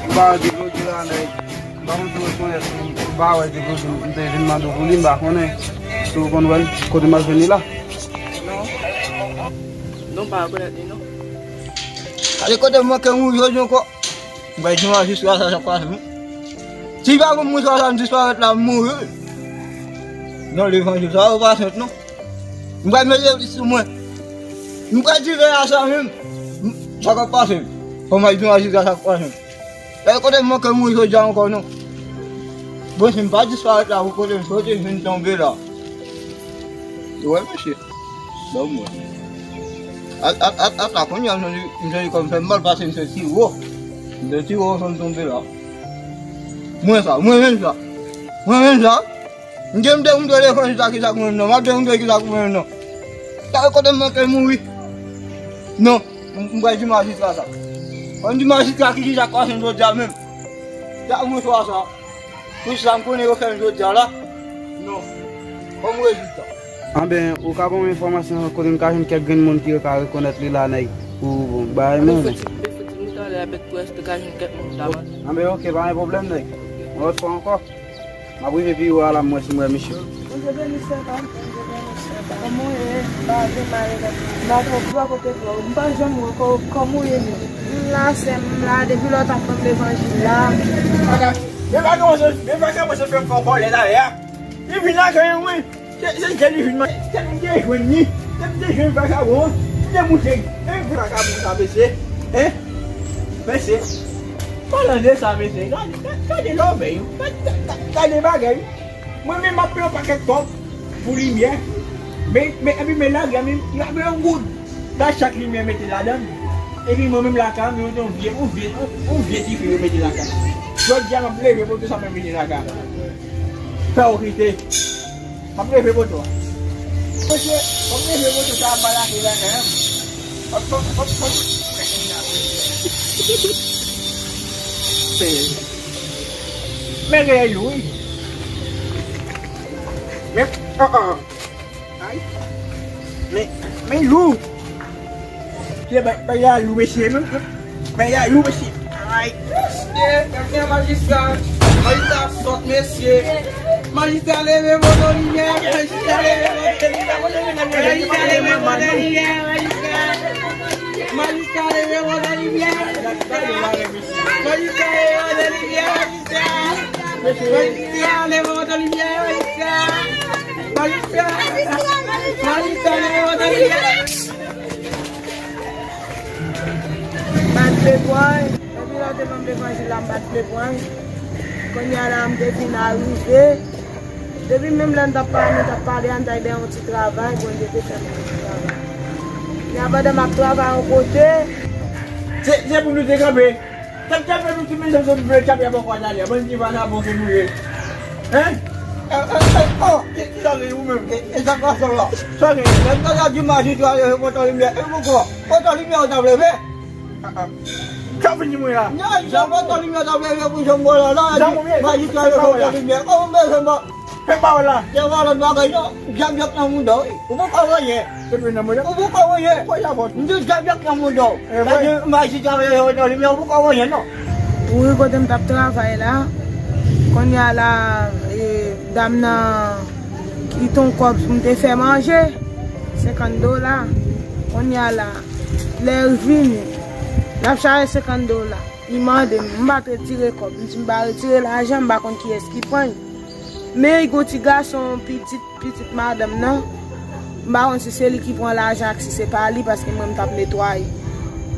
M pa di jodi la, nèg. M pa konn si w rekonèt m, m pa wè depi w di m, m te vin mande w pou li, m pa konnen si w konn wè l, kote m al jwenn li la. Non. Non, m pa rekonèt li, non. Gade kote m manke mouri jodi ankò. M bay di majistra sa, sa k pase m. Si pa pou mouchwa sa m disparèt la, m mouri. Non, levanjil sa yo pa senp non. M pral mete li sou mwen. M pral di veye a sa menm. M, sa k ap pase m. Fò m al di majistra sa k pase m. E kote m manke mouri jodi a ankò non. Bon, si m pa disparèt la, pou kote m soti, m vin tonbe la. Ou wè, mesye? Ban m wè. At, at, at, at la, kounye a, m santi, m santi kò m fè m mal, paske m soti wo. M soti wo, m tonbe la. Mwen sa, mwen menm sa. Mwen menm sa. M te, m te, m te defann sa, kisa k mwen menm non. M ap te, m te, kisa k mwen menm non. Sa e kote m manke mouri. Non, m, m pral di majistra sa. Fò m di majistra ki, kisa k pase m jodi a menm. Sa mwen swa sa. Pou sa m konnen yo fè m jodi a la. Non. Fò m rezilta. Anben, ou ka ban m enfòmasyon kote m ka jwenn kèk grenn moun ki ka rekonèt li la, nèg, pou bagay mwen, nèg? Repete pou esplikasyon kèk moun sa va. Anben, oke, pa gen pwoblèm, nèg. Yon lòt fwa ankò, m ap rive pi wo a la, m wè si m wè misye. Bondye beni sèvant, Bondye beni sèvant. Kòman w ye? M pa gen mal, non. M pa twò, m pa kote twò. M pa janm wè kò-, kòman w ye menm? M la, sè m, m la, depi lè w t ap ban m levanjil la. Bagay, men bagay mwen, men bagay mwen se fè m fè w kòlè talè a. Li vin lakay mwen. Se, se, se li vin man-, se m te jwenn li. Se m te jwenn vakabon an. M te moute. E vakabon sa, mesye. Hein? Mesye. Palan de sa, mesye. Gade, gade, gade lòbèy. Gade, gade, gade bagay. Mwen menm m ap peye yon pakèt kòb pou limyè. Men, men, epi men lari a menm, li pa peye yon goud. Sa chak limyè mete ladan l. Epi mwen menm lakay m, yo te yon vye, yon vye, yon, yon vye dife yo mete lakay. Jodi a m ap leve poto sa mwen mete lakay. Fè w kite. M ap leve poto a. Mesye, m ap leve poto sa a, m pa lage la, hein. Hop, hop, hop, hop. Men reyèl wi. Men, an, an. Ay. Men, men lou. Kile bay, bay la lou, mesye, men. Bay la lou, mesye. Ay. Mesye, mesye, majistra. Majistra sòt, mesye. Majistra leve poto limyè. Majistra leve poto limyè. Majistra leve poto limyè, majistra. Majistra leve poto limyè. Majistra leve poto limyè, majistra. Majistra leve poto limyè, majistra. Majistra. Majistra leve poto limyè. M pa t vle pran l. Depi lè w te ban m levanjil la, m pa t vle pran l. Kounye a la, m te vin arive. Depi menm lè n t ap pale, nou t ap pale, a n t al dèyè yon ti travay, Bondye te fè m yon ti travay. Kounye a, pandan m ap travay yon kote. Se, se pou nou te kanpe. Tèt tèt fè nou ti mezon sot vle tchape a bò kwa talè. Bann ti vakabon ke nou ye. Hein? Eh, eh, eh, oh, ki, ki sa gen ou menm? E, e sa k ap fè la? Sa gen? Lè m ta di majistra leve poto limyè, e poukò? Poto limyè ou t ap leve? Ah, ah. Sa w vin di mwen la? Non, sa poto limyè t ap leve pou janm bò la, la, majistra leve poto limyè. Oh, m bezwen bò. Fè pawòl la. Se pa lòt bagay non. Djab y ap nan mouda w wi. Ou poko wè anyen. Se vre nan mouda. Ou poko wè anyen. Kòman sa fè w? M di djab y ap nan mouda w. E vre. Sa di majistra yo yo nan limyè, ou poko wè anyen non. Wi, kote m t ap travay la. Kounye a la, e, dam nan kite yon kòb pou m te fè manje. Senkant dola. Kounye a la, lè l vini, l ap chache senkant dola. Li mande m, m pa t retire kòb. M di m pa retire lajan, m pa konn kiyès ki pran l. Men gen yon ti gason, pitit, pitit madanm nan. M pa konn si se li ki pran lajan ak si se pa li, paske mwen m t ap netwaye.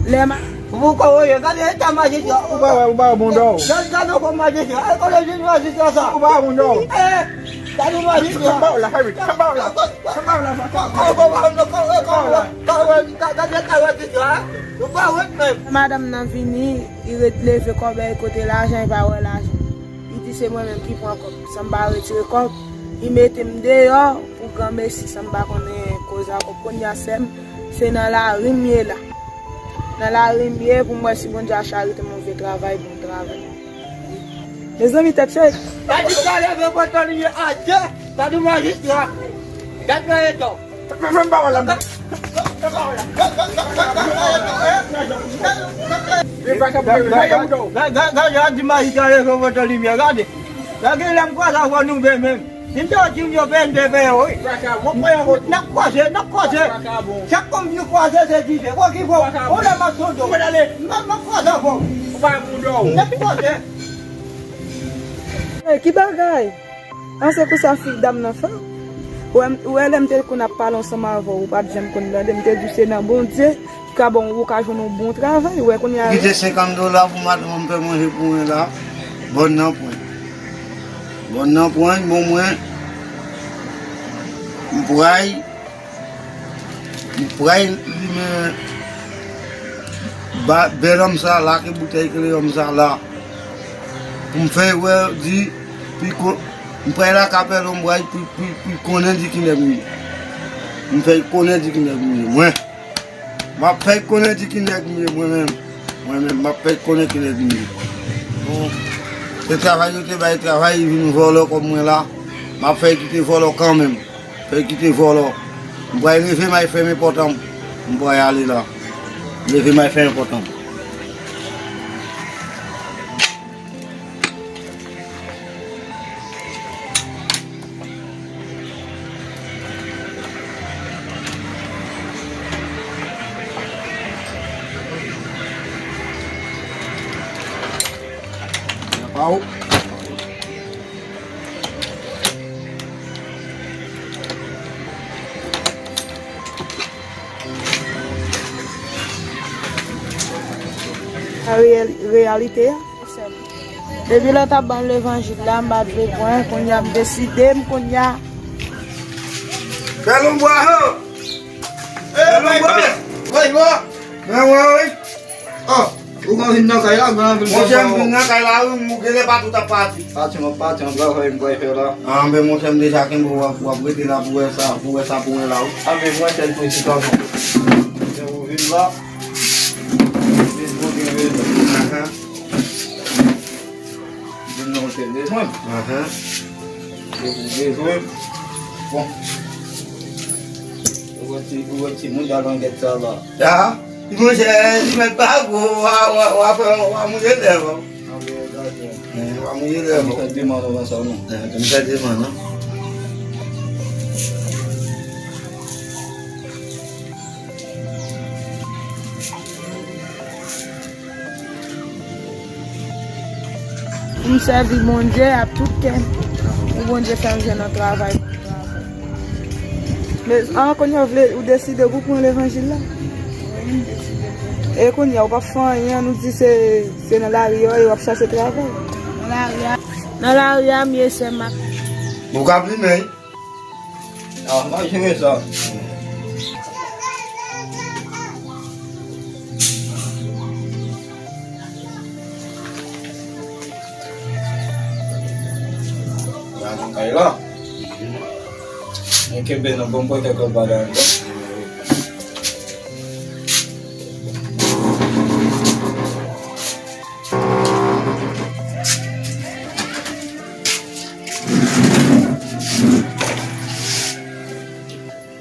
Lè ma... Ou poko wè, gade eta majistra. Ou pa wè, ou pa wè bouda w. Gade, gade kò majistra. Gade kò lejil majistra sa. Ou pa wè bouda w. Eh, gade majistra. Fè pawòl la, fè vit. Fè pawòl la. Fè pawòl la, fè pawòl la. Gade eta majistra. Ou pa wè menm. Madanm nan vini, li ret leve kòbèy kote lajan, li pa wè lajan. Li di se mwen menm ki pran kòb, san m pa retire kòb. Li mete m deyò pou granmesi, san m pa konnen koz a kòb. Kounye a sè m, se nan lari m ye la. Nan lari m ye pou m wè si Bondye a charite m yon vye travay pou m travay. Mezanmi, tèt chaje. Majistra leve poto limyè, adye. Sa di majistra. Gad nan eta w. Fè m pawòl la. Gade, gade, gade, di majistra leve poto limyè, gade. Gade lè m kwaze avè w nou vle menm. Si m te yon timoun yo peye m te peye w wi. N ap kwaze, n ap kwaze. Chak fwa m di kwaze se dife. Bon ki bon. Bon lè m ap tonton. M ap kwaze avè w. N ap kwaze. Ey, ki bagay? An se konsa fi dam nan fè w. Ou wè, ou wè lè m te konn ap pale ansanm avè w, ou pa t janm konn tande m, te di w se nan Bondye ki ka ba w, ou ka jwenn yon bon travay, ou wè kounye a. Kite senkant dola pou madanm mwen fè manje pou mwen la. Bòn nan pwen. Bòn nan pwen, bon mwen. M pray. M pray limen ba, bèl òm sa la, ke boutèy kle òm sa la. Pou m fè wè, di, pi ko-, m pray lakay bèl òm, m pray pi, pi, pi konnen di ki nèg m ye. M fè konnen di ki nèg m ye, mwen. M ap fè konnen di ki nèg m ye, mwen menm. Mwen menm, m ap fè konnen ki nèg m ye. Bon, se travay yo te bay travay, li vin vòlò kòm mwen la. M ap fè kite vòlò kanmenm. Fè kite vòlò. M pral leve may fè m enpòtan m. M pral ale la. Leve may fè enpòtan m. Aw. Sa reyèl-, reyalite a. Depi lè w t ap ban m levanjil la, m pa t vle pran, kounye a m deside m, kounye a. Bèl on bwa, ho! Bèl on bwa! Woy, woy! Men, woy, woy! Oh, ou konn vin nan kay la, gen anpil. Monchè, m vin nan kay la, wi, m gen lè pati w t ap pati. Pati, m ap pati, yon travay m pral fè la. Ah, men monchè, m deja kenbe w, w ap, w ap rete la pou wè sa, pou wè sa pou mwen la, wi. Ah, men mwen sèl pwesitasyon. Lè ou vin la, vin pou gen rezon. Ahan. Vin nan ou te bezwen. Ahan. Te pou bezwen. Bon. Ou wè ti, ou wè ti moun nan langèt sa la. Ya. Monchè, li mèt pa gwo, w a, w a, w a fè, w a mouye lèv, an. Eh, w a mouye lèv, an. M fè demann avan sa, non. Eh, m fè demann, non. Pou m sèvi Bondye ak tout kè m. Pou Bondye fè m jwenn yon travay pou m travay. Men, an, kounye a w vle, ou deside pou pran levanjil la? Wi, m deside pou. E kounye a, ou p ap fè anyen, nou di se, se nan lari yo ye, w ap chache travay. Nan lari a, nan lari a, m ye sè m ak. Ou ka plimen. Ah, m a jere sa. Gade kay la. Mwen kenbe nan bon kote kòb la.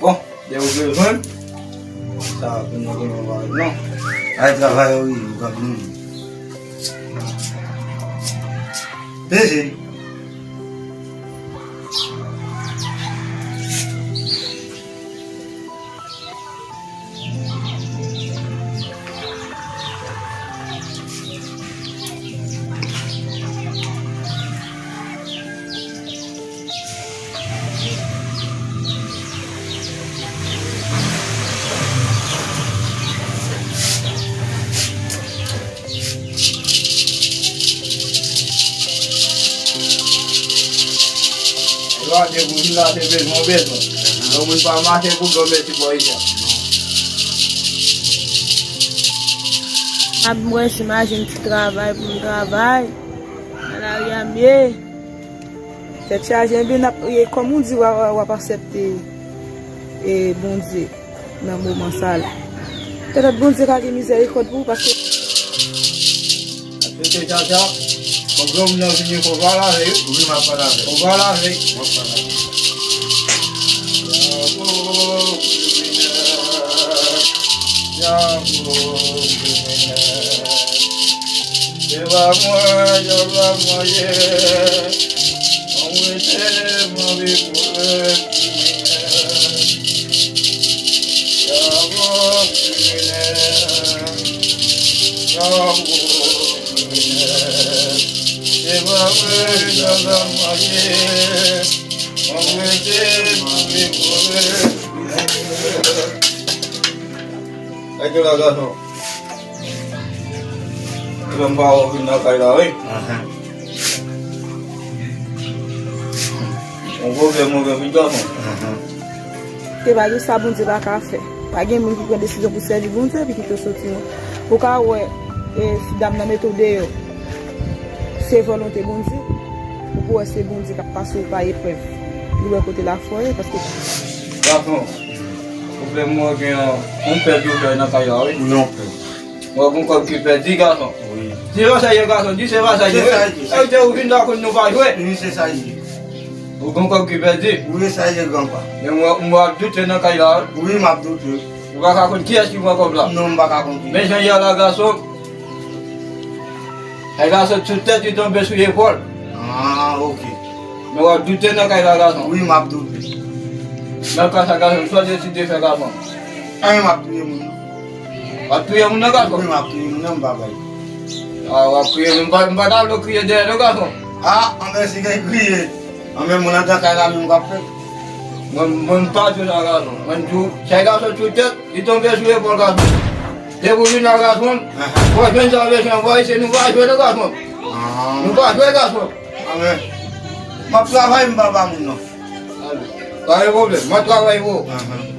Bon, lè ou bezwen, sa pou nou gen yon bagay, non. Ay, travay, wi, ou ka vini. Peze. Lwa de pou vin la, se bezwen, bezwen. Yon moun pa mache pou granmesi bò isi a. Ap mwen, jimajin ti travay pou m travay. Nan lari a m ye. Tèt chaje, ebyen, n ap, e, kòm ou di, w a, w a, w ap aksepte, e, Bondye nan moman sa la. Petèt Bondye ka gen mizèrikòd pou ou, paske. Aksepte Jaja, fò granmoun nan vini, fò pale avè l. Wi, m ap pale avè l. Fò pale avè l. M ap pale avè l. Bravo, kriminèl. Bravo, kriminèl. Se pa mwen, se pa mwen ye. Mwen rete, mwen viv pou le kriminèl. Bravo, kriminèl. Bravo, kriminèl. Se pa mwen, se pa mwen ye. Mwen rete, mwen viv pou le kriminèl. Nèg yo la gason. Yo menm pa wè w vin nan kay la, wi. Ahan. Yon pwoblèm, yon pwoblèm, vin gason. Ahan. Te pa gen sa Bondye pa ka fè. Pa gen moun ki pran desizyon pou sèvi Bondye epi kite w soti non. Ou ka wè, e, si dam nan mete w deyò, se volonte Bondye. Ou pou wè se Bondye k ap pase w pa eprèv. Li wè kote lafwa w ye, paske. Gason. Pwoblèm mwen gen yon, yon pèdi ou fè nan kay la, wi. Wi, yon pèdi. Mwen gon kòb ki pèdi, gason. Wi. Di se pa sa ye, gason, di se pa sa ye. Se sa ye. Sa vle di ou vin la konn nou pa jwe. Wi, se sa ye. Ou gon kòb ki pèdi. Wi, sa ye, granpa. Men mwen, mwen ap doute nan kay la, wi. Wi, m ap doute. Ou pa ka konn kiyès ki pran kòb la. Non, m pa ka konn kiyès. Men jan y a la, gason. Nèg la sot sou tèt, li tonbe sou zepòl. Ah, ok. Men w ap doute nan kay la, gason. Wi, m ap doute. Nan ka sa, gason, sa w deside fè, gason. Anyen, m ap touye moun nan. W ap touye moun nan, gason? Wi, m ap touye moun nan, m pa bay. A, w ap kriye, m pa, m pa ta vle w kriye dèyè non, gason. A, anben si gen kriye. Anben moun anndan kay la menm k ap fè. Mwen, mwen m pa jwe nan gason. Mwen m di w, chay gason sou tèt, li tonbe sou epòl gason. Depi w vin la gason, w ap jwenn sa w bezwen, w ap ese nou pa jwe non, gason. Nou pa jwe, gason. Anben, m ap travay, m pa ba moun non. Pa gen pwoblèm, m ap travay pou ou.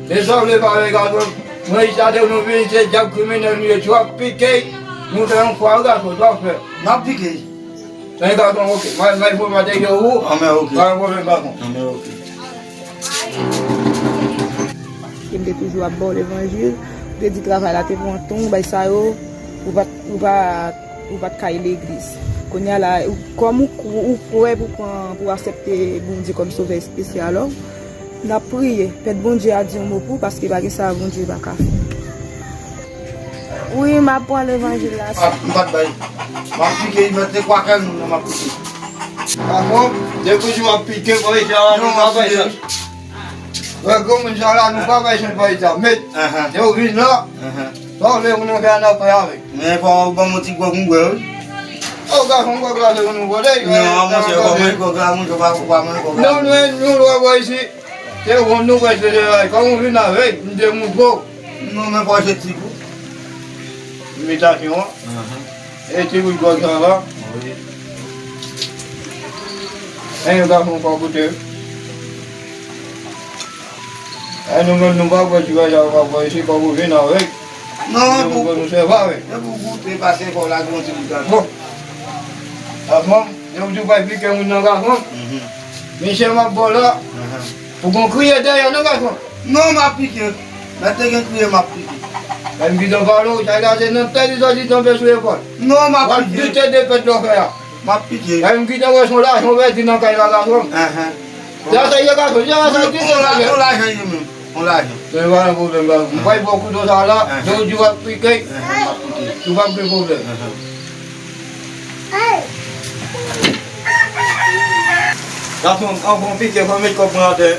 Se sa w vle pa vle, gason. Mwen, sa te nou vin, se dyab kriminèl nou ye, w ap pike, nou fè yon fwa, gason, w ap fè. M ap pike. Men gason, oke. Mwen, mwen, fò materyo ou. Anben, oke. Pa gen pwoblèm, gason. Anben, oke. E m te toujou ap ba w levanjil, ou te di travay la te pran tan, w bay sa yo, ou pa t, ou pa, ou pa t ka al legliz. Kounye a la, ou, kòm ou, ou, ou prè pou pran, pou aksepte Bondye kòm sovè espesyal ou, n ap priye. Pèt Bondye a di yon mo pou ou, paske pa gen sa Bondye pa ka fè. Wi, m ap pran levanjil la. M pa, m pa t bay. M ap pike, li mete kwa kè nou, m ap pike. Gason, depi w ap pike, bò, e sa, nou pa bay sa. Wè, granmoun sa la, nou pa bay sa, bay sa. Met, lè w vin la, sa w vle pou nou fè, n ap fè avèk. Men fò w ban m yon ti gwòg m bwè, wi. O, gason, gwòg la se pou nou vòlè. Non, monchè, w pa manje gwòg la, monchè, w pa, w pa manje gwòg la. Non, nou, nou lwen bò isi. Se wonn nou bwè, se de la. Kòm ou vin avèk, m te montre w. Non, men fò w se ti kou. Envitasyon an. E ti kou gwòg sa la. Wi. E yon gason fò koute. E nou menm nou pa bwè ti bagay sa, pa bwè isi, kòm ou vin avèk. Non, pou, pou nou sèvi avèk. Se pou goute, pase fò w lage yon ti bout ankò. Bon. Gason, yo di w pa pike moun nan, gason. Misye m ap ba w la. Pou gon kriye dèyè non, gason. Non, m ap pike. Mèt te gen kriye, m ap pike. Lè m gentan pale w, sa la se nan tèt li sòti tonbe sou epòl. Non, m ap pike. W ap bite de pèt lè w fè a. M ap pike. Lè m gentan wè se yon lajan w pèdi nan kay la, gason. Sa sa ye, gason, se sa ki se la. Yon lajan ye menm. Yon lajan. Se pa yon pwoblèm, gason. M pral pran kouto sa la, lè w di w ap pike, ou p ap gen pwoblèm. Gason, anvan w pike, fò w met kòb mwen atè.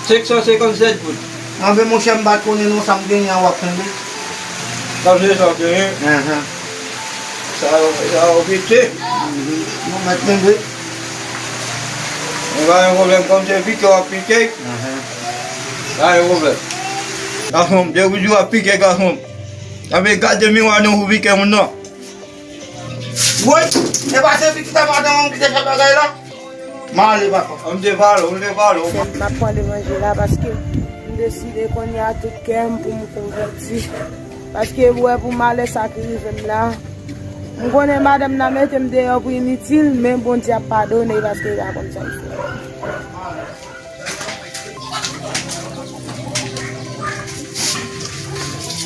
Senk san senkann sèt goud. Anben, monchè, m pa t konnen non, sa m genyen an w ap kenbe. Sa se sa w genyen? Sa yo, sa yo pike. Nou mèt kenbe. Men pa gen pwoblèm, kòm se pike w ap pike. Pa gen pwoblèm. Gason m, depi w ap pike, gason m. Tanpri gade miwa nan ou pike moun nan. Woy, e pa se pitit a madanm an ki te fè bagay la? M ale, papa. M te pale w, m te pale w. M ap pran levanjil la paske m deside kounye a tout kè m pou m konvèti. Paske ou wè pou malè sa ki rive m la, m konnen madanm nan mete m deyò pou initil, men Bondye ap padone paske li pa konn sa l fè.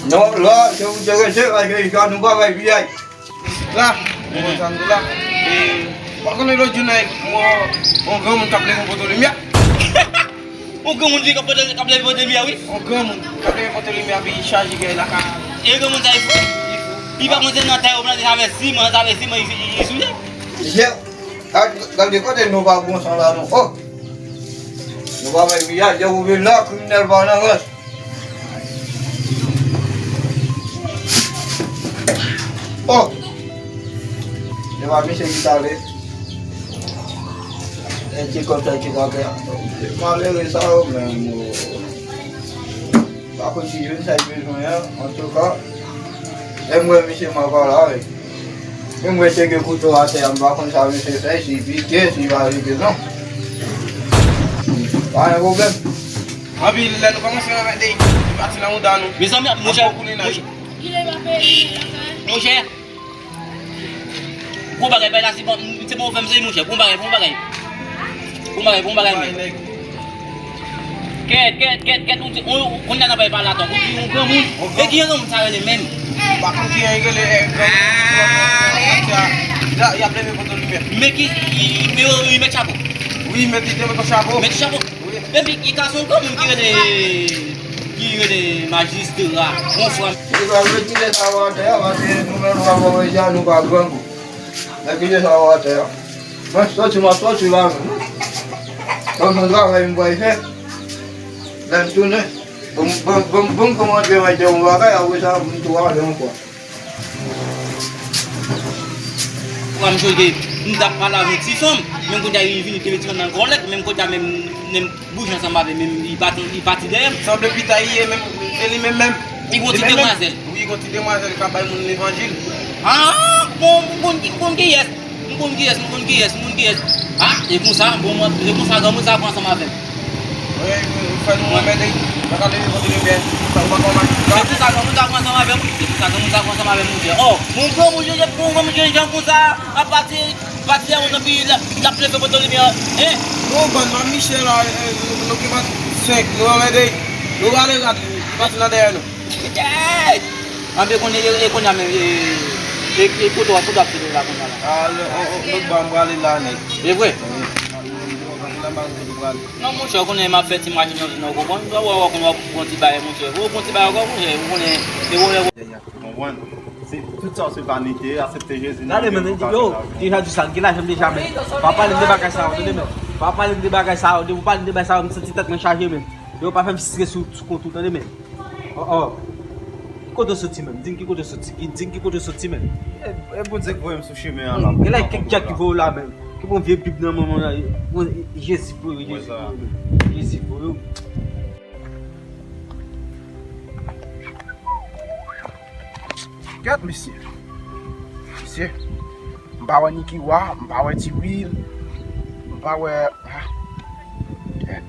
Non, la, se pou te rete, paske nou pa bay piyay. La, mwen konn sa m di la. E, w pa konnen lòt jou nan, mwen, yon granmoun k ap leve yon poto limyè. Yon granmoun vin k ap pote, k ap leve poto limyè, wi. Yon granmoun k ap leve poto limyè, epi chaje kè lakay. E granmoun sa, li fou. Li fou. Li pa konn se nan tè yo plante avèk siman, avèk siman, li, li, li souye. Gade, gade kote nou pa bon san la, non. Oh! Nou pa bay piyay, depi w vin la, kriminèl pa nan rans. Oh! Se pa misye ki t ale. E ti kòb sa ki t ap fè. Malere sa yo menm, oh. Pa konn ki jwenn sa l bezwen an, antouka, lè m wè misye m ap pale avèk. Menm mwen te gen kouto atè a, m pa konn sa misye fè, si pike, si pa pike, non. Pa gen pwoblèm. Anpi lè nou kòmanse anmède, li pati nan mouda nou. Mezanmi, monchè, monchè. Monchè. Gwo bagay, bay la, se bon, se bon fè m sezi, monchè. Bon bagay, bon bagay. Bon bagay, bon bagay, men. Kèt, kèt, kèt, kèt, ou di, ou, ou konn nan bay pa la, tankou di yon granmoun. E ki yon granmoun sa rele menm? M pa konn ki yon rele, eh, granmoun. Ah, y ap leve poto limyè. Men ki, i, i, men yo, i met chapo. Wi, men ki te met chapo. Met chapo. Wi. Epi, i ka se yon granmoun ki rele, ki rele majistra, yon frè. Li pral retire sa yo atè a, paske nou menm, nou pa bon, nou pa grangou. Mwen kite sa yo atè a. Mwen soti, mwen soti la menm. Bon, bon travay m pral fè. Lè m tounen, bon, bon, bon, bon, kòman te mwen te yon bagay, apre sa, m tou ale ankò. Fwa m chonje, m t ap pale avèk yon ti fanm, menm kounye a li vini, te vin nan kòlèt, menm kote a menm, menm bouch ansanm avè m, menm li pati, li pati dèyè m. Sanble pita li ye menm, se li menm menm. Li gon ti demwazèl. Wi, gon ti demwazèl k ap bay moun levanjil. Ah, bon, m konn ki, m konn kiyès. M konn kiyès, m konn kiyès, m konn kiyès. Ah, e konsa, bon, mwen, e konsa granmoun sa pran ansanm avè m. Wi, ou fè nou anmède. Pa ka leve kote nou byen. Sa ou pa konn. E konsa granmoun sa pran ansanm avè m. E konsa granmoun sa pran ansanm avè m, monchè. Oh, bon granmoun, je, bon granmoun, je, jan konsa, a pati, pati de yon zanmi, l ap, l ap leve kote li byen, hein? Bon, bann manmi chè la, eh, nou ki pa fèk, nou anmède. Nou rale rad, li pati nan dèyè nou. Anbe kounye, e, e kounye a menm, e, e, e kote w, kote w ap file la kounye a la? Ah, lòt ba m prale la nèt. E vre? Non, monchè, ou konnen m ap fè ti machin nan, ou konprann? Ou wè, ou konn w ap pran ti bagay, monchè. Ou pran ti bagay ankò, monchè, ou konnen, e ou, e ou. Konprann? Se, tout sa se vanite, aksepte Jezi nan vi w pou w ka gen lavi. Deja di sa, gen lajan m deja, men. Pa pale m de bagay sa yo, tande, men. Pa pale m de bagay sa yo, depi w pale m de bagay sa yo, m santi tèt mwen chaje, men. Yo pa fè m stre sou, sou kont ou, tande, men. Oh, oh. Ki kote w soti, menm? Di m ki kote w soti. Di m ki kote w soti, menm. E, e Bondye k voye m sou chemen an la. Gen la kèk djak ki voye w la, menm. Ki bon vye Bib nan men w la. Bon, Jezi voye w, Jezi voye w, menm. Jezi voye w. Gad mesye. Mesye. M pa wè Niki Wa, m pa wè Ti Will, m pa wè, ah. Gad.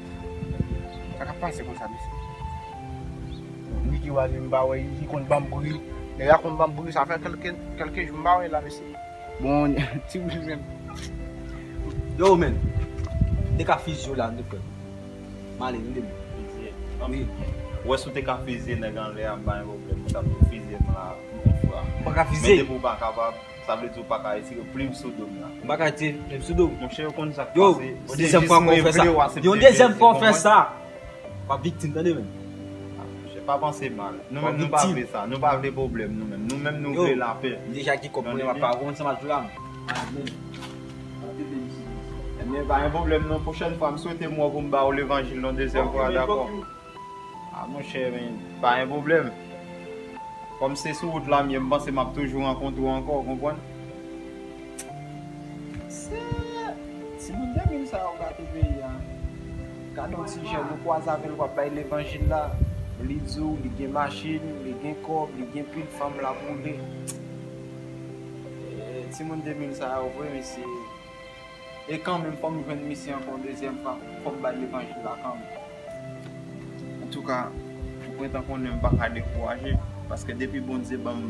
Sa k ap pase konsa, mesye? Niki Wa li, m pa wè, li konn ban m bri. Nèg la konn ban m bri, sa fè kèlke, kèlke jou m pa wè l la, mesye. Bon, Ti Will menm. Yo, men. M te ka fizye w la, m te fè. M ale, tande m. Fizye. Wi. Ou wè si w te ka fizye nèg anlè a, m pa gen pwoblèm. Ou t ap fizye m la, yon fwa. M pa ka fizye. Men depi w pa kapab, sa vle di w pa ka retire plim sou do m la. M pa ka retire plim sou do w. Monchè, ou konn sa k pase. Yo, dezyèm fwa ankò w fè sa. Yon dezyèm fwa w fè sa. W ap viktim, tande, men. Ah, monchè, pa panse mal. Nou menm, nou pa vle sa. Nou pa vle pwoblèm, nou menm. Nou menm, nou vle lapè. M deja gen kòb mwen, m ap pa konn sa m ap jwe a. Ebyen, pa gen pwoblèm non. Pwochèn fwa, m swete m wè pou m ba w levanjil yon dezyèm fwa, dakò? Ah, monchè, men, pa gen pwoblèm. Kòm se sou wout la m ye, m panse m ap toujou rankontre w ankò, w konprann? Se timoun de mil sa yo gate peyi a. Gade yon ti jèn, ou kwaze avè l, w ap bay levanjil la. Li di w, li gen machin, li gen kòb, li gen pil fanm l ap woule. E, timoun de mil sa yo vre, mesye. E kanmenm, fò m jwenn misye ankò yon dezyèm fwa. Fò m bay levanjil la kanmenm. Antouka, ou gentan konnen m pa ka dekouraje, paske depi Bondye ban m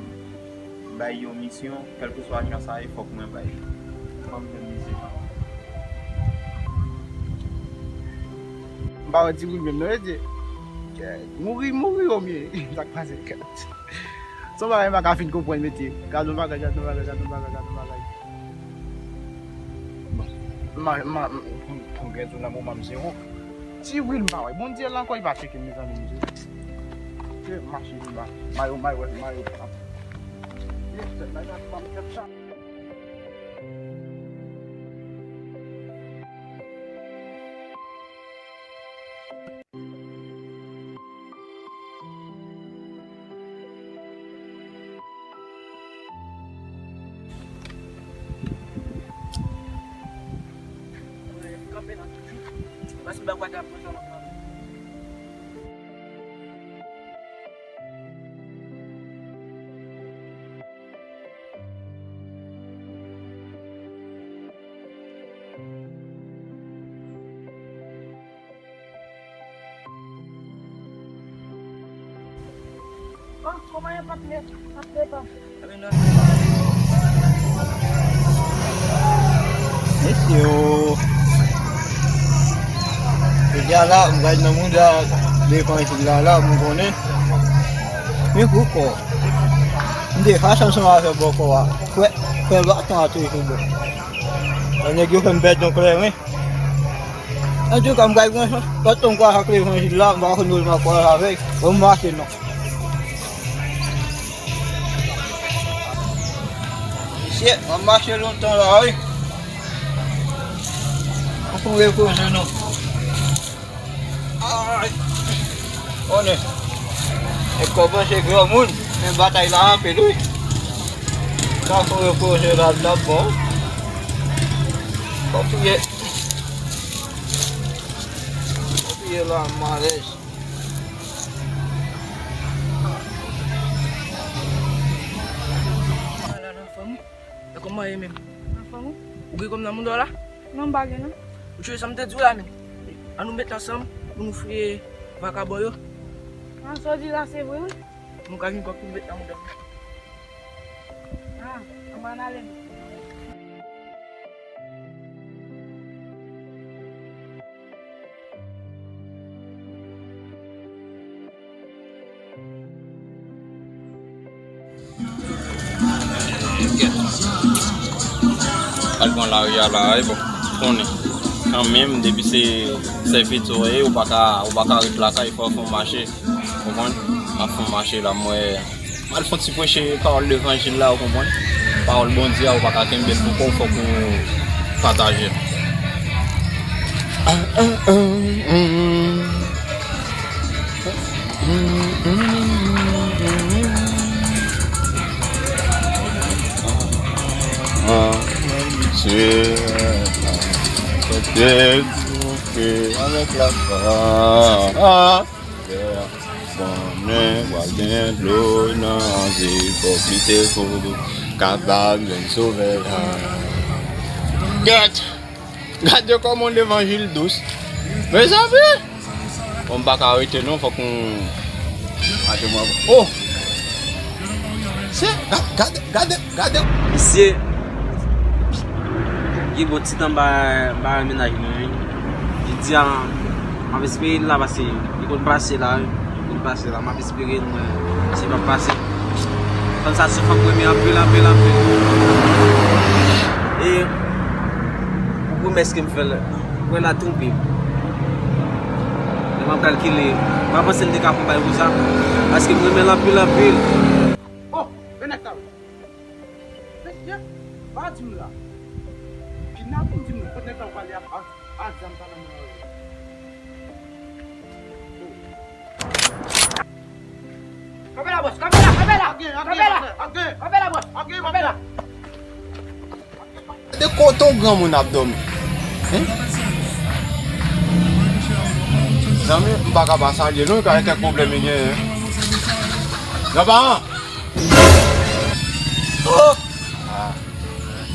bay yon misyon, kèlkeswa jan sa ye, fòk mwen bay li. Fò m jwenn misye kanmenm. M pa wè Ti Will menm non, mesye. Mouri, mouri, omye. Sa k pase, kèt. Se yon bagay m pa ka fin konprann, mesye. Gad yon bagay, gad yon bagay, gad yon bagay, gad yon bagay. Bon, m a, m a, m, pou, pou gen tou nan moman m zewo. Ti Will m pa wè. Bondye la ankò, li pa tcheke m, mezanmi, m zewo. Se mache vin ba. Mayo, mayo, mayo. Ye, tèt la, y ap ban m tèt sa. Mesye o. Jodi a la, m gad nan mouda levanjil la, la, m konnen. Men poukò? M te fache ansanm avè bòkò a. Kwè, kwè baton a toujou bon. Nèg yo fè m pèdi yon kleren. Antouka, m pral pran chans. Pandan m kwaze ak levanjil la, m pa konn kote m ap kwaze avè l. Bon, m mache non. Mesye, m ap mache lontan la, wi. An pou repoze non. Ay. Konnen. E kòmanse granmoun, men batay la anpil, wi. Sa pou repoze la, l ap bon. Ou touye. Ou touye la, malèz. Ala nan fanm. E kòman ye menm? Anfòm wi. Ou gen kòb nan mouda w la? Non, m pa gen non. Ou tande sa m te di w la menm? An nou met ansanm pou nou fouye vakabon yo. An, sa w di la se vre wi. Nou ka jwenn kòb pou nou met nan mouda nou. Ah, ann ale non. Al pran lari a la, e bon, konnen. Kanmenm, depi se sèvitè w ye, ou pa ka, ou pa ka ret lakay, fò w fè w mache. Konprann? M ap fè w mache la, m wè. M al fè yon ti preche pawòl levanjil la, ou konprann? Pawòl Bondye a, ou pa ka kenbe l pou kò w, fòk ou pataje l. Avèk la fwa. Konnen pral gen dlo nan zepòt li te vo kapab jwenn Sovè a. Gad! Gade kòman levanjil dous. Mezanmi! Bon, m pa ka rete non, fòk m mache mwen. Oh! Se, gade, gade, gade, gade. Misye, gen bon ti tan m pa, m pa wè mennaj mwen, wi. Jodi a, m ap espere l la, paske li konn pase la, wi. Li konn pase la, m ap espere l, men misye p ap pase. Fanm sa se fanm mwen renmen anpil, anpil, anpil. E pou pwomès ke m fè l, mwen la twonpe m. Lè m ap kalkile, m pa panse l te ka fè yon bagay konsa, paske m renmen l anpil, anpil. Oh, e nèg sa wi. Mesye, pa di m la. Kidnapin di m, kote nèg la pale ak, ak, ak zam sa nan men yo. Kanpe la, bòs, kanpe la, kanpe la! Kanpe la! Kanpe la, bòs! Kanpe la! Gade kote yon granmoun ap dòmi. Hein? Zanmi, m pa ka pa salye non, e kèk pwoblèm li genyen. Granparan! Oh! Ah.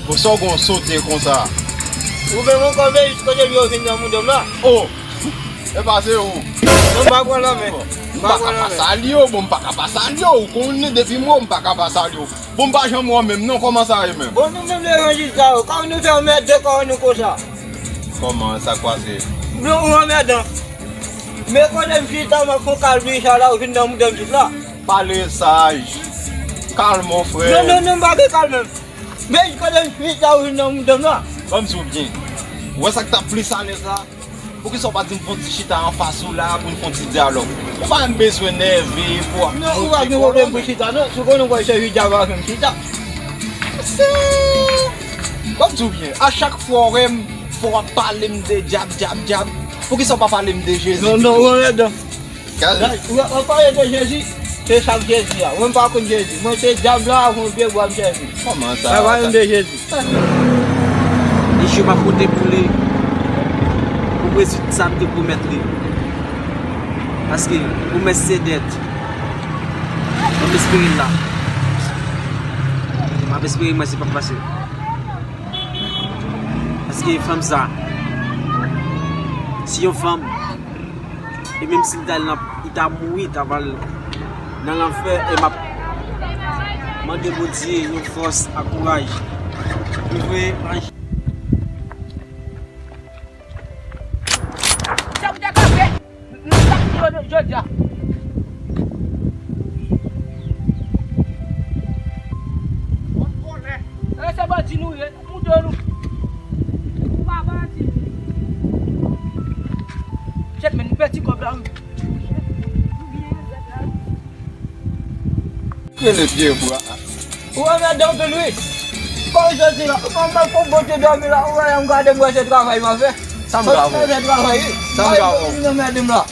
Pou sa w gon sote konsa? Ou menm ankò, men jis kote m yo vin nan mouda m la. Oh! E pa se ou. Non, m pa pran lanmen. M pa ka pa salye w, bon, m pa ka pa salye w. Ou konnen depi m wè w, m pa ka pa salye w. Bon, m pa janm wè w menm non, kòman sa ye menm? Bon, nou menm levanjil sa yo, kòman nou fè anmède kò nou konsa? Kòman sa k pase? Nou, ou anmèdan. Men kote m chita, m ap fè yon kalbi sa la, ou vin nan mouda m jis la. Pale saj. Kalme w, frè. Non, non, non, m pa gen kalme m. Men kote m chita, ou vin nan mouda m la. Ban m di w byen. Ou wè sa k t ap plis alèz la? Poukisa w pa di m fè yon ti chita anfas ou la pou n fè yon ti dyalòg? Ou pa menm bezwen nève pou w ap monte kò w. Non, ou pa gen pwoblèm pou chita, non. Si w konnen w pral sèvi dyab avè m chita. Se, ban m di w byen, a chak fwa w wè m, fò w ap pale m de dyab, dyab, dyab. Poukisa w pa pale m de Jezi pito? Non, non, ou anmèdan. Gade. Gade, ou, ou pale de Jezi, se sa k Jezi a. Mwen m pa konn Jezi. Mwen se dyab la avè yon pye bwa m sèvi. Kòman sa? Mwen pale m de Jezi. Misye p ap pote pou li, pou m rezoud sa m te pwomèt li. Paske pwomès se dèt. M ap espere l la. M ap espere mwen se p ap pase. Paske fanm sa, si yon fanm, e menm si l ta al nan, li ta mouri, li ta pral nan lanfè, e m ap mande Bondye yon fòs ak kouraj pou voye anj. Sa pou te kanpe, nou t ap di yo jodi a. Bon vòlè. E se bandi nou ye. Mouton nou. Ou pa bandi. Chèt, men nou pèdi kòb la, wi. Rele pye bwa. Ou anmède anpil, wi. Kòm jodi la, ou pa mal pou bote dòmi la, ou wè, m gade, m wè se travay m ap fè. Sa m ka fè? Se travay, wi. Sa m ka fè? Ou anmède m la.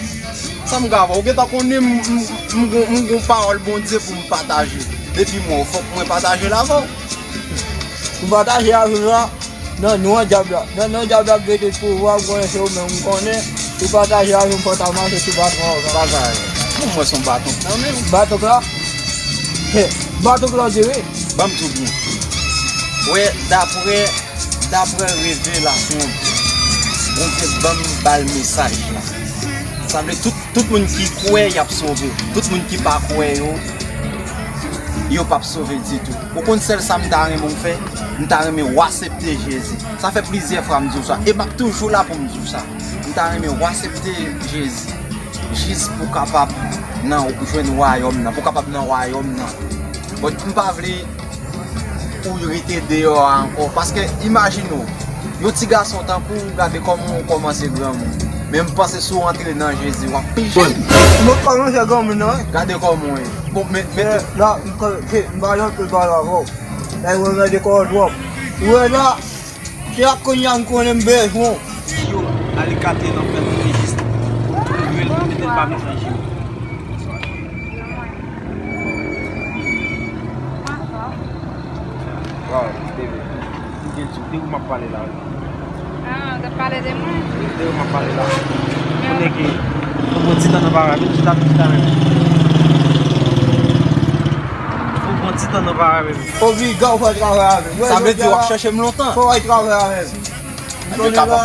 Sa m ka fè? Ou gentan konnen m, m, m gon, m gon pawòl Bondye pou m pataje. Depi m wè w, fòk mwen pataje l avè w. Ou pataje avè m la. Nan non dyab la. Nan non dyab la k rete sou ou a, m konnen se ou menm, m konnen. Ou pataje avè m, fò ta mache sou baton an. Bagay. Pou mwen se yon baton k nan men w. Baton k la? He, baton k la w di wi. Ban m di w byen. Wè, daprè, daprè revelasyon, Bondye ban m ba l mesaj la. Sa vle tout, tout moun ki kwè y ap sove. Tout moun ki pa kwè yo, yo p ap sove ditou. Ou konn sèl sa m ta renmen w fè? M ta renmen w aksepte Jezi. Sa fè plizyè fwa m di w sa. E m ap toujou la pou m di w sa. M ta renmen w aksepte Jezi. Jis pou w kapab nan, jwenn wayòm nan. Pou w kapab nan wayòm nan. Bon, m pa vle pou w rete deyò a ankò. Paske, imajine w, yon ti gason tankou w, gade kòman w kòmanse granmoun. Men m panse si w antre nan Jezi, w ap pi jèn. Mwen kòmanse granmoun nan, wi. Gade kòman w ye. Bon, men, men tou. La, m ka, se, m pa nan tout pale avè w. Lè w gade kò w twòp. Ou wè la, se ak kounye a m konnen m bezwen w. Yo, ale kate nan fè nou jis. Yo, l mete l pa nou chanje. Waw, bebe. M gen di w, de ou m ap pale la. Ah, w t ap pale de mwen? De ou m ap pale la. Konnen ke, fò pran ti tan nan pale avè m, chita, chita menm. Fò pran ti tan nan pale avè m. Obliga w fè travay avè m. Sa vle di w ap chèche m lontan. Fò w fè travay avè m. M konnen la,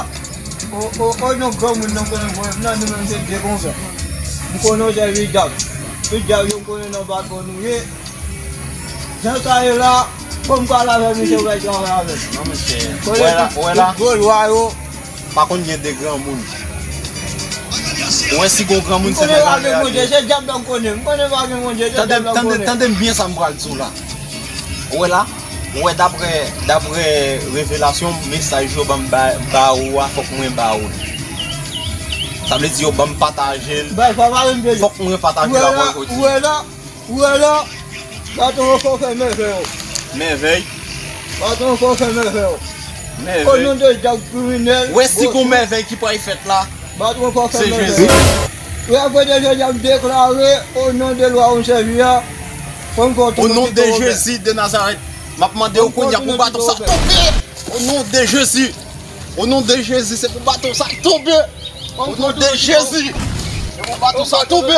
o, o, o, non, granmoun nan konnen pwoblèm nan, nou menm se de konsa. M konnen w sèvi dyab. Tout dyab yo m konnen nan baton nou ye. Jan sa ye la, fò m pale avè misye, w bay travay avè l. Non, mesye. Ou wè la, ou wè la? Tout gwo lwa yo. Pa konn gen de granmoun. Ou wè si gon granmoun se nèg anlè a. M konnen pa gen Bondye, se dyab la m konnen. M konnen pa gen Bondye, se dyab la m konnen. Tande, tande, tande m byen sa m pral di w la. Ou wè la? Ou wè daprè, daprè revelasyon, mesaj yo ban m ba, ba ou a, fòk mwen ba ou l. Sa vle di yo ban m pataje l. Fòk mwen pataje l avè w jodi. Ou wè la? Ou wè la, baton an fò fè mèvèy. Mèvèy? Baton an fò fè mèvèy. Mèvèy. O non de dyab kriminèl. Ou wè si gon mèvèy ki pral fèt la, baton an fò fè mèvèy. Se Jezi. E apre de Jezi ap deklare, o non de lwa ou sèvi a, fò m fè w tounen Tito Wobè. O non de Jezi de Nazarèt, m ap mande w kounye a pou baton sa tonbe. O non de Jezi. O non de Jezi, se pou baton sa tonbe. O non de Jezi. Se pou baton sa tonbe.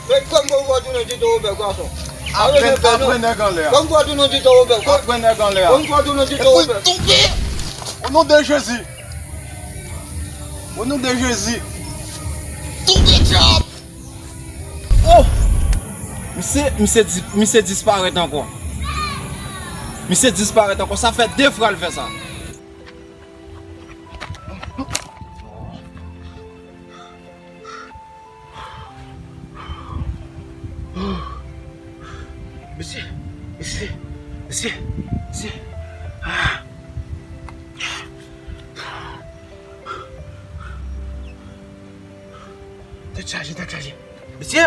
Men kòm ou wè tounen Tito Wobè, gason. Apre, apre nèg anlè a. Kòm ou wè tounen Tito Wobè. Apre nèg anlè a. Kòm ou wè tounen Tito Wobè. E pou l tonbe. O non de Jezi. O non de Jezi. Tonbe dyab. Oh! Misye, misye di-, misye disparèt ankò. Misye disparèt ankò. Sa fè de fwa l fè sa. Mesye, mesye, mesye, mesye. Ah. Tèt chaje, tèt chaje. Mesye,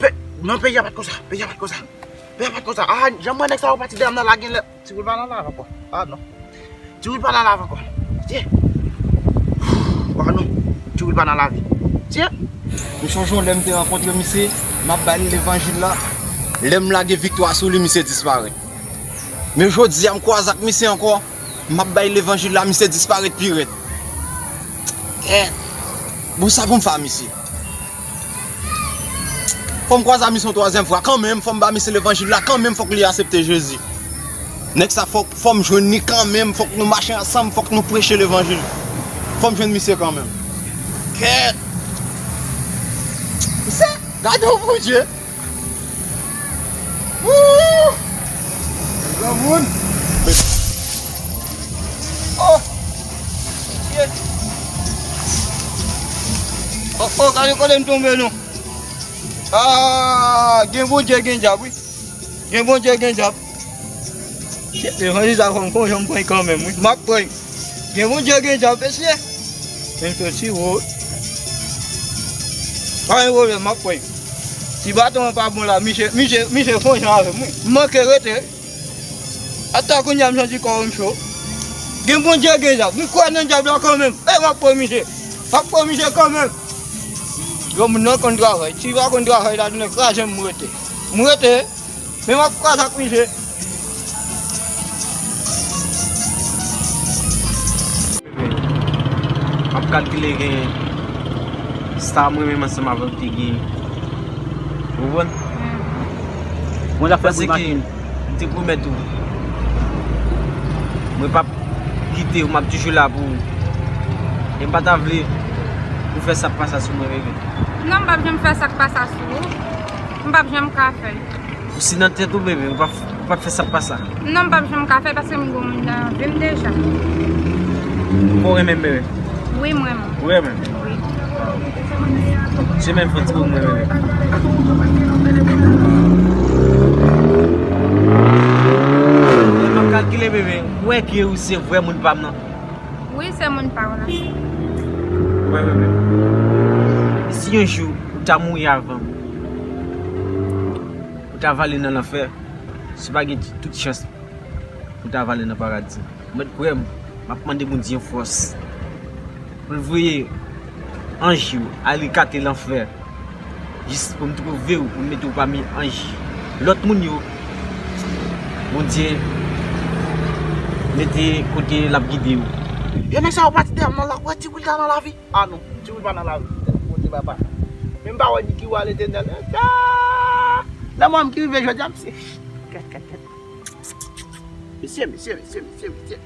pe-, non, peyi a pa t konsa, peyi a pa t konsa. Peyi a pa t konsa. Ah, jan m wè nèg sa yo pati dèyè m nan la gen lè. Ti woul pa nan lav ankò. Ah non. Ti woul pa nan lav ankò. Tye. Ah non. Ti woul pa nan lavi. Tye. M sonje yon lè m te rankontre misye, m ap bay li levanjil la. Lè m lage viktwa sou li, misye disparèt. Men jodi a, m kwaze ak misye ankò, m ap bay levanjil la, misye disparèt pi rèd. Kèt. Bon, sa pou m fè a misye? Fò m kwaze a misye yon twazyèm fwa kanmenm, fò m ba misye levanjil la kanmenm, fòk li aksepte Jezi. Nèg sa, fòk, fò m jwenn li kanmenm, fòk nou mache ansanm, fòk nou preche levanjil. Fò m jwenn misye kanmenm. Kèt! Misye, gade yon Bondye! Wouh! Granmoun! Oh! Shit! Oh, oh, gade kote m tonbe non. Ah, gen Bondye, gen dyab, wi. Gen Bondye, gen dyab. Shit, levanjil sa fò m konn jan m pran kanmenm, wi. M ap pran. Gen Bondye, gen dyab, mesye. Men soti wo. Pa gen pwoblèm, m ap pran. Si baton an pa bon la, misye, misye, misye fon jan avè m, wi. M manke rete. Ata kounye a m santi kò m cho. Gen Bondye, gen dyab. M kwè nan dyab la kanmenm. E m ap pran misye. M ap pran misye kanmenm. Granmoun nan konn travay. Si pa konn travay la, tounen kraze m rete. M rete. Men m ap kwaze ak misye. Kalkile gen star mwen menm ansanm avè w te gen. Ou konprann? Bon, la fè. Paske m te pwomèt ou. Mwen p ap kite w, m ap toujou la pou ou. E m pa ta vle ou fè sa k pa sa sou mwen, bebe. Non, m p ap janm fè sa k pa sa sou ou. M p ap janm ka fè l. Ou si nan tèt ou, bebe, ou p ap, ou p ap fè sa k pa sa. Non, m p ap janm ka fè l paske m gon moun nan vi m deja. Ou renmen m, bebe? Wi, m renmen w. Ou renmen m? Wi. Se menm fòt pou mwen, bebe. M ap kalkile, bebe. Ou wè ke ou se vrè moun pa m nan? Wi, se moun pa w la. Ou wè, bebe. E si yon jou ou ta mouri avan m? Ou ta vale nan lanfè, si w pa gen tout chans pou w ta vale nan paradi. Mèt kwè m, m ap mande Bondye yon fòs pou l voye anj yo ale kate lanfè, jis pou m twouve w, pou m mete w pami anj. Lòt moun yo, Bondye mete kote l ap gide yo. Yo, nèg sa yo pati dèyè m nan la, w wè Ti Will ta nan lavi? Ah non, Ti Will pa nan lavi. Bondye papa. Men m pa wè Niki wa Letènèl. Ah! Lanmò m ki rive jodi a, mesye. Kèt, kèt, kèt. Mesye, mesye, mesye, mesye, mesye.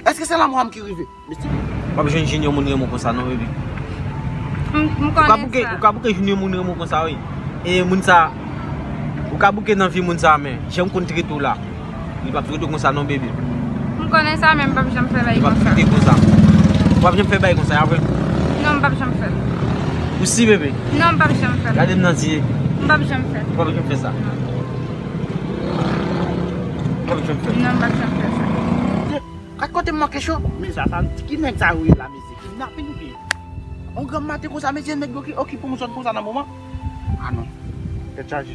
Èske se lanmò m ki rive, mesye? W ap jwenn jèn yon moun renmen w konsa non, bebe. M, m konnen sa. Ou ka bouke, ou ka bouke jwenn yon moun renmen w konsa, wi. E moun sa, ou ka bouke nan vi moun sa, men jan m konn trete w la, li p ap trete w konsa non, bebe. M konnen sa, men m p ap janm fè bagay konsa. Li p ap trete w konsa. Ou p ap janm fè bagay konsa, apre? Non, m p ap janm fè l. Ou si, bebe? Non, m p ap janm fè l. Gade m nan zye. M p ap janm fè l. Ou p ap janm fè sa. Non. Ou p ap janm fè l. Non, m p ap janm fè sa. Gad kote m manke cho. Men sa, sa, ki nèg sa yo ye la, mesye? Kidnapin ou byen? On granm maten konsa, mesye, nèg yo ki okipe yon zòn konsa nan moman. Ah non. Tèt chaje.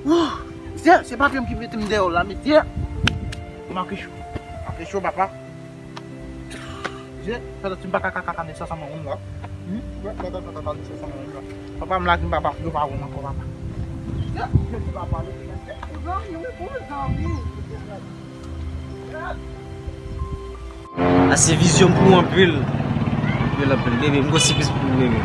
Wouh! Mesye, se pa vre m ki mete m dèyè w la, mesye. Manke cho. Manke cho, papa. Mesye, fè tann si m pa ka kaka nèg sa sa mwen menm la. Hmm? Wè, fè tann si m pa ka kaka nèg sa sa mwen menm la. Papa m lage m, papa, yo pa wè m ankò, papa. Mesye, mesye, papa, mesye, mesye. Zanmi, wi, bon zanmi. Ase vizyon m pou ou anpil. Anpil, anpil. Bebe, m gon sipriz pou ou, bebe.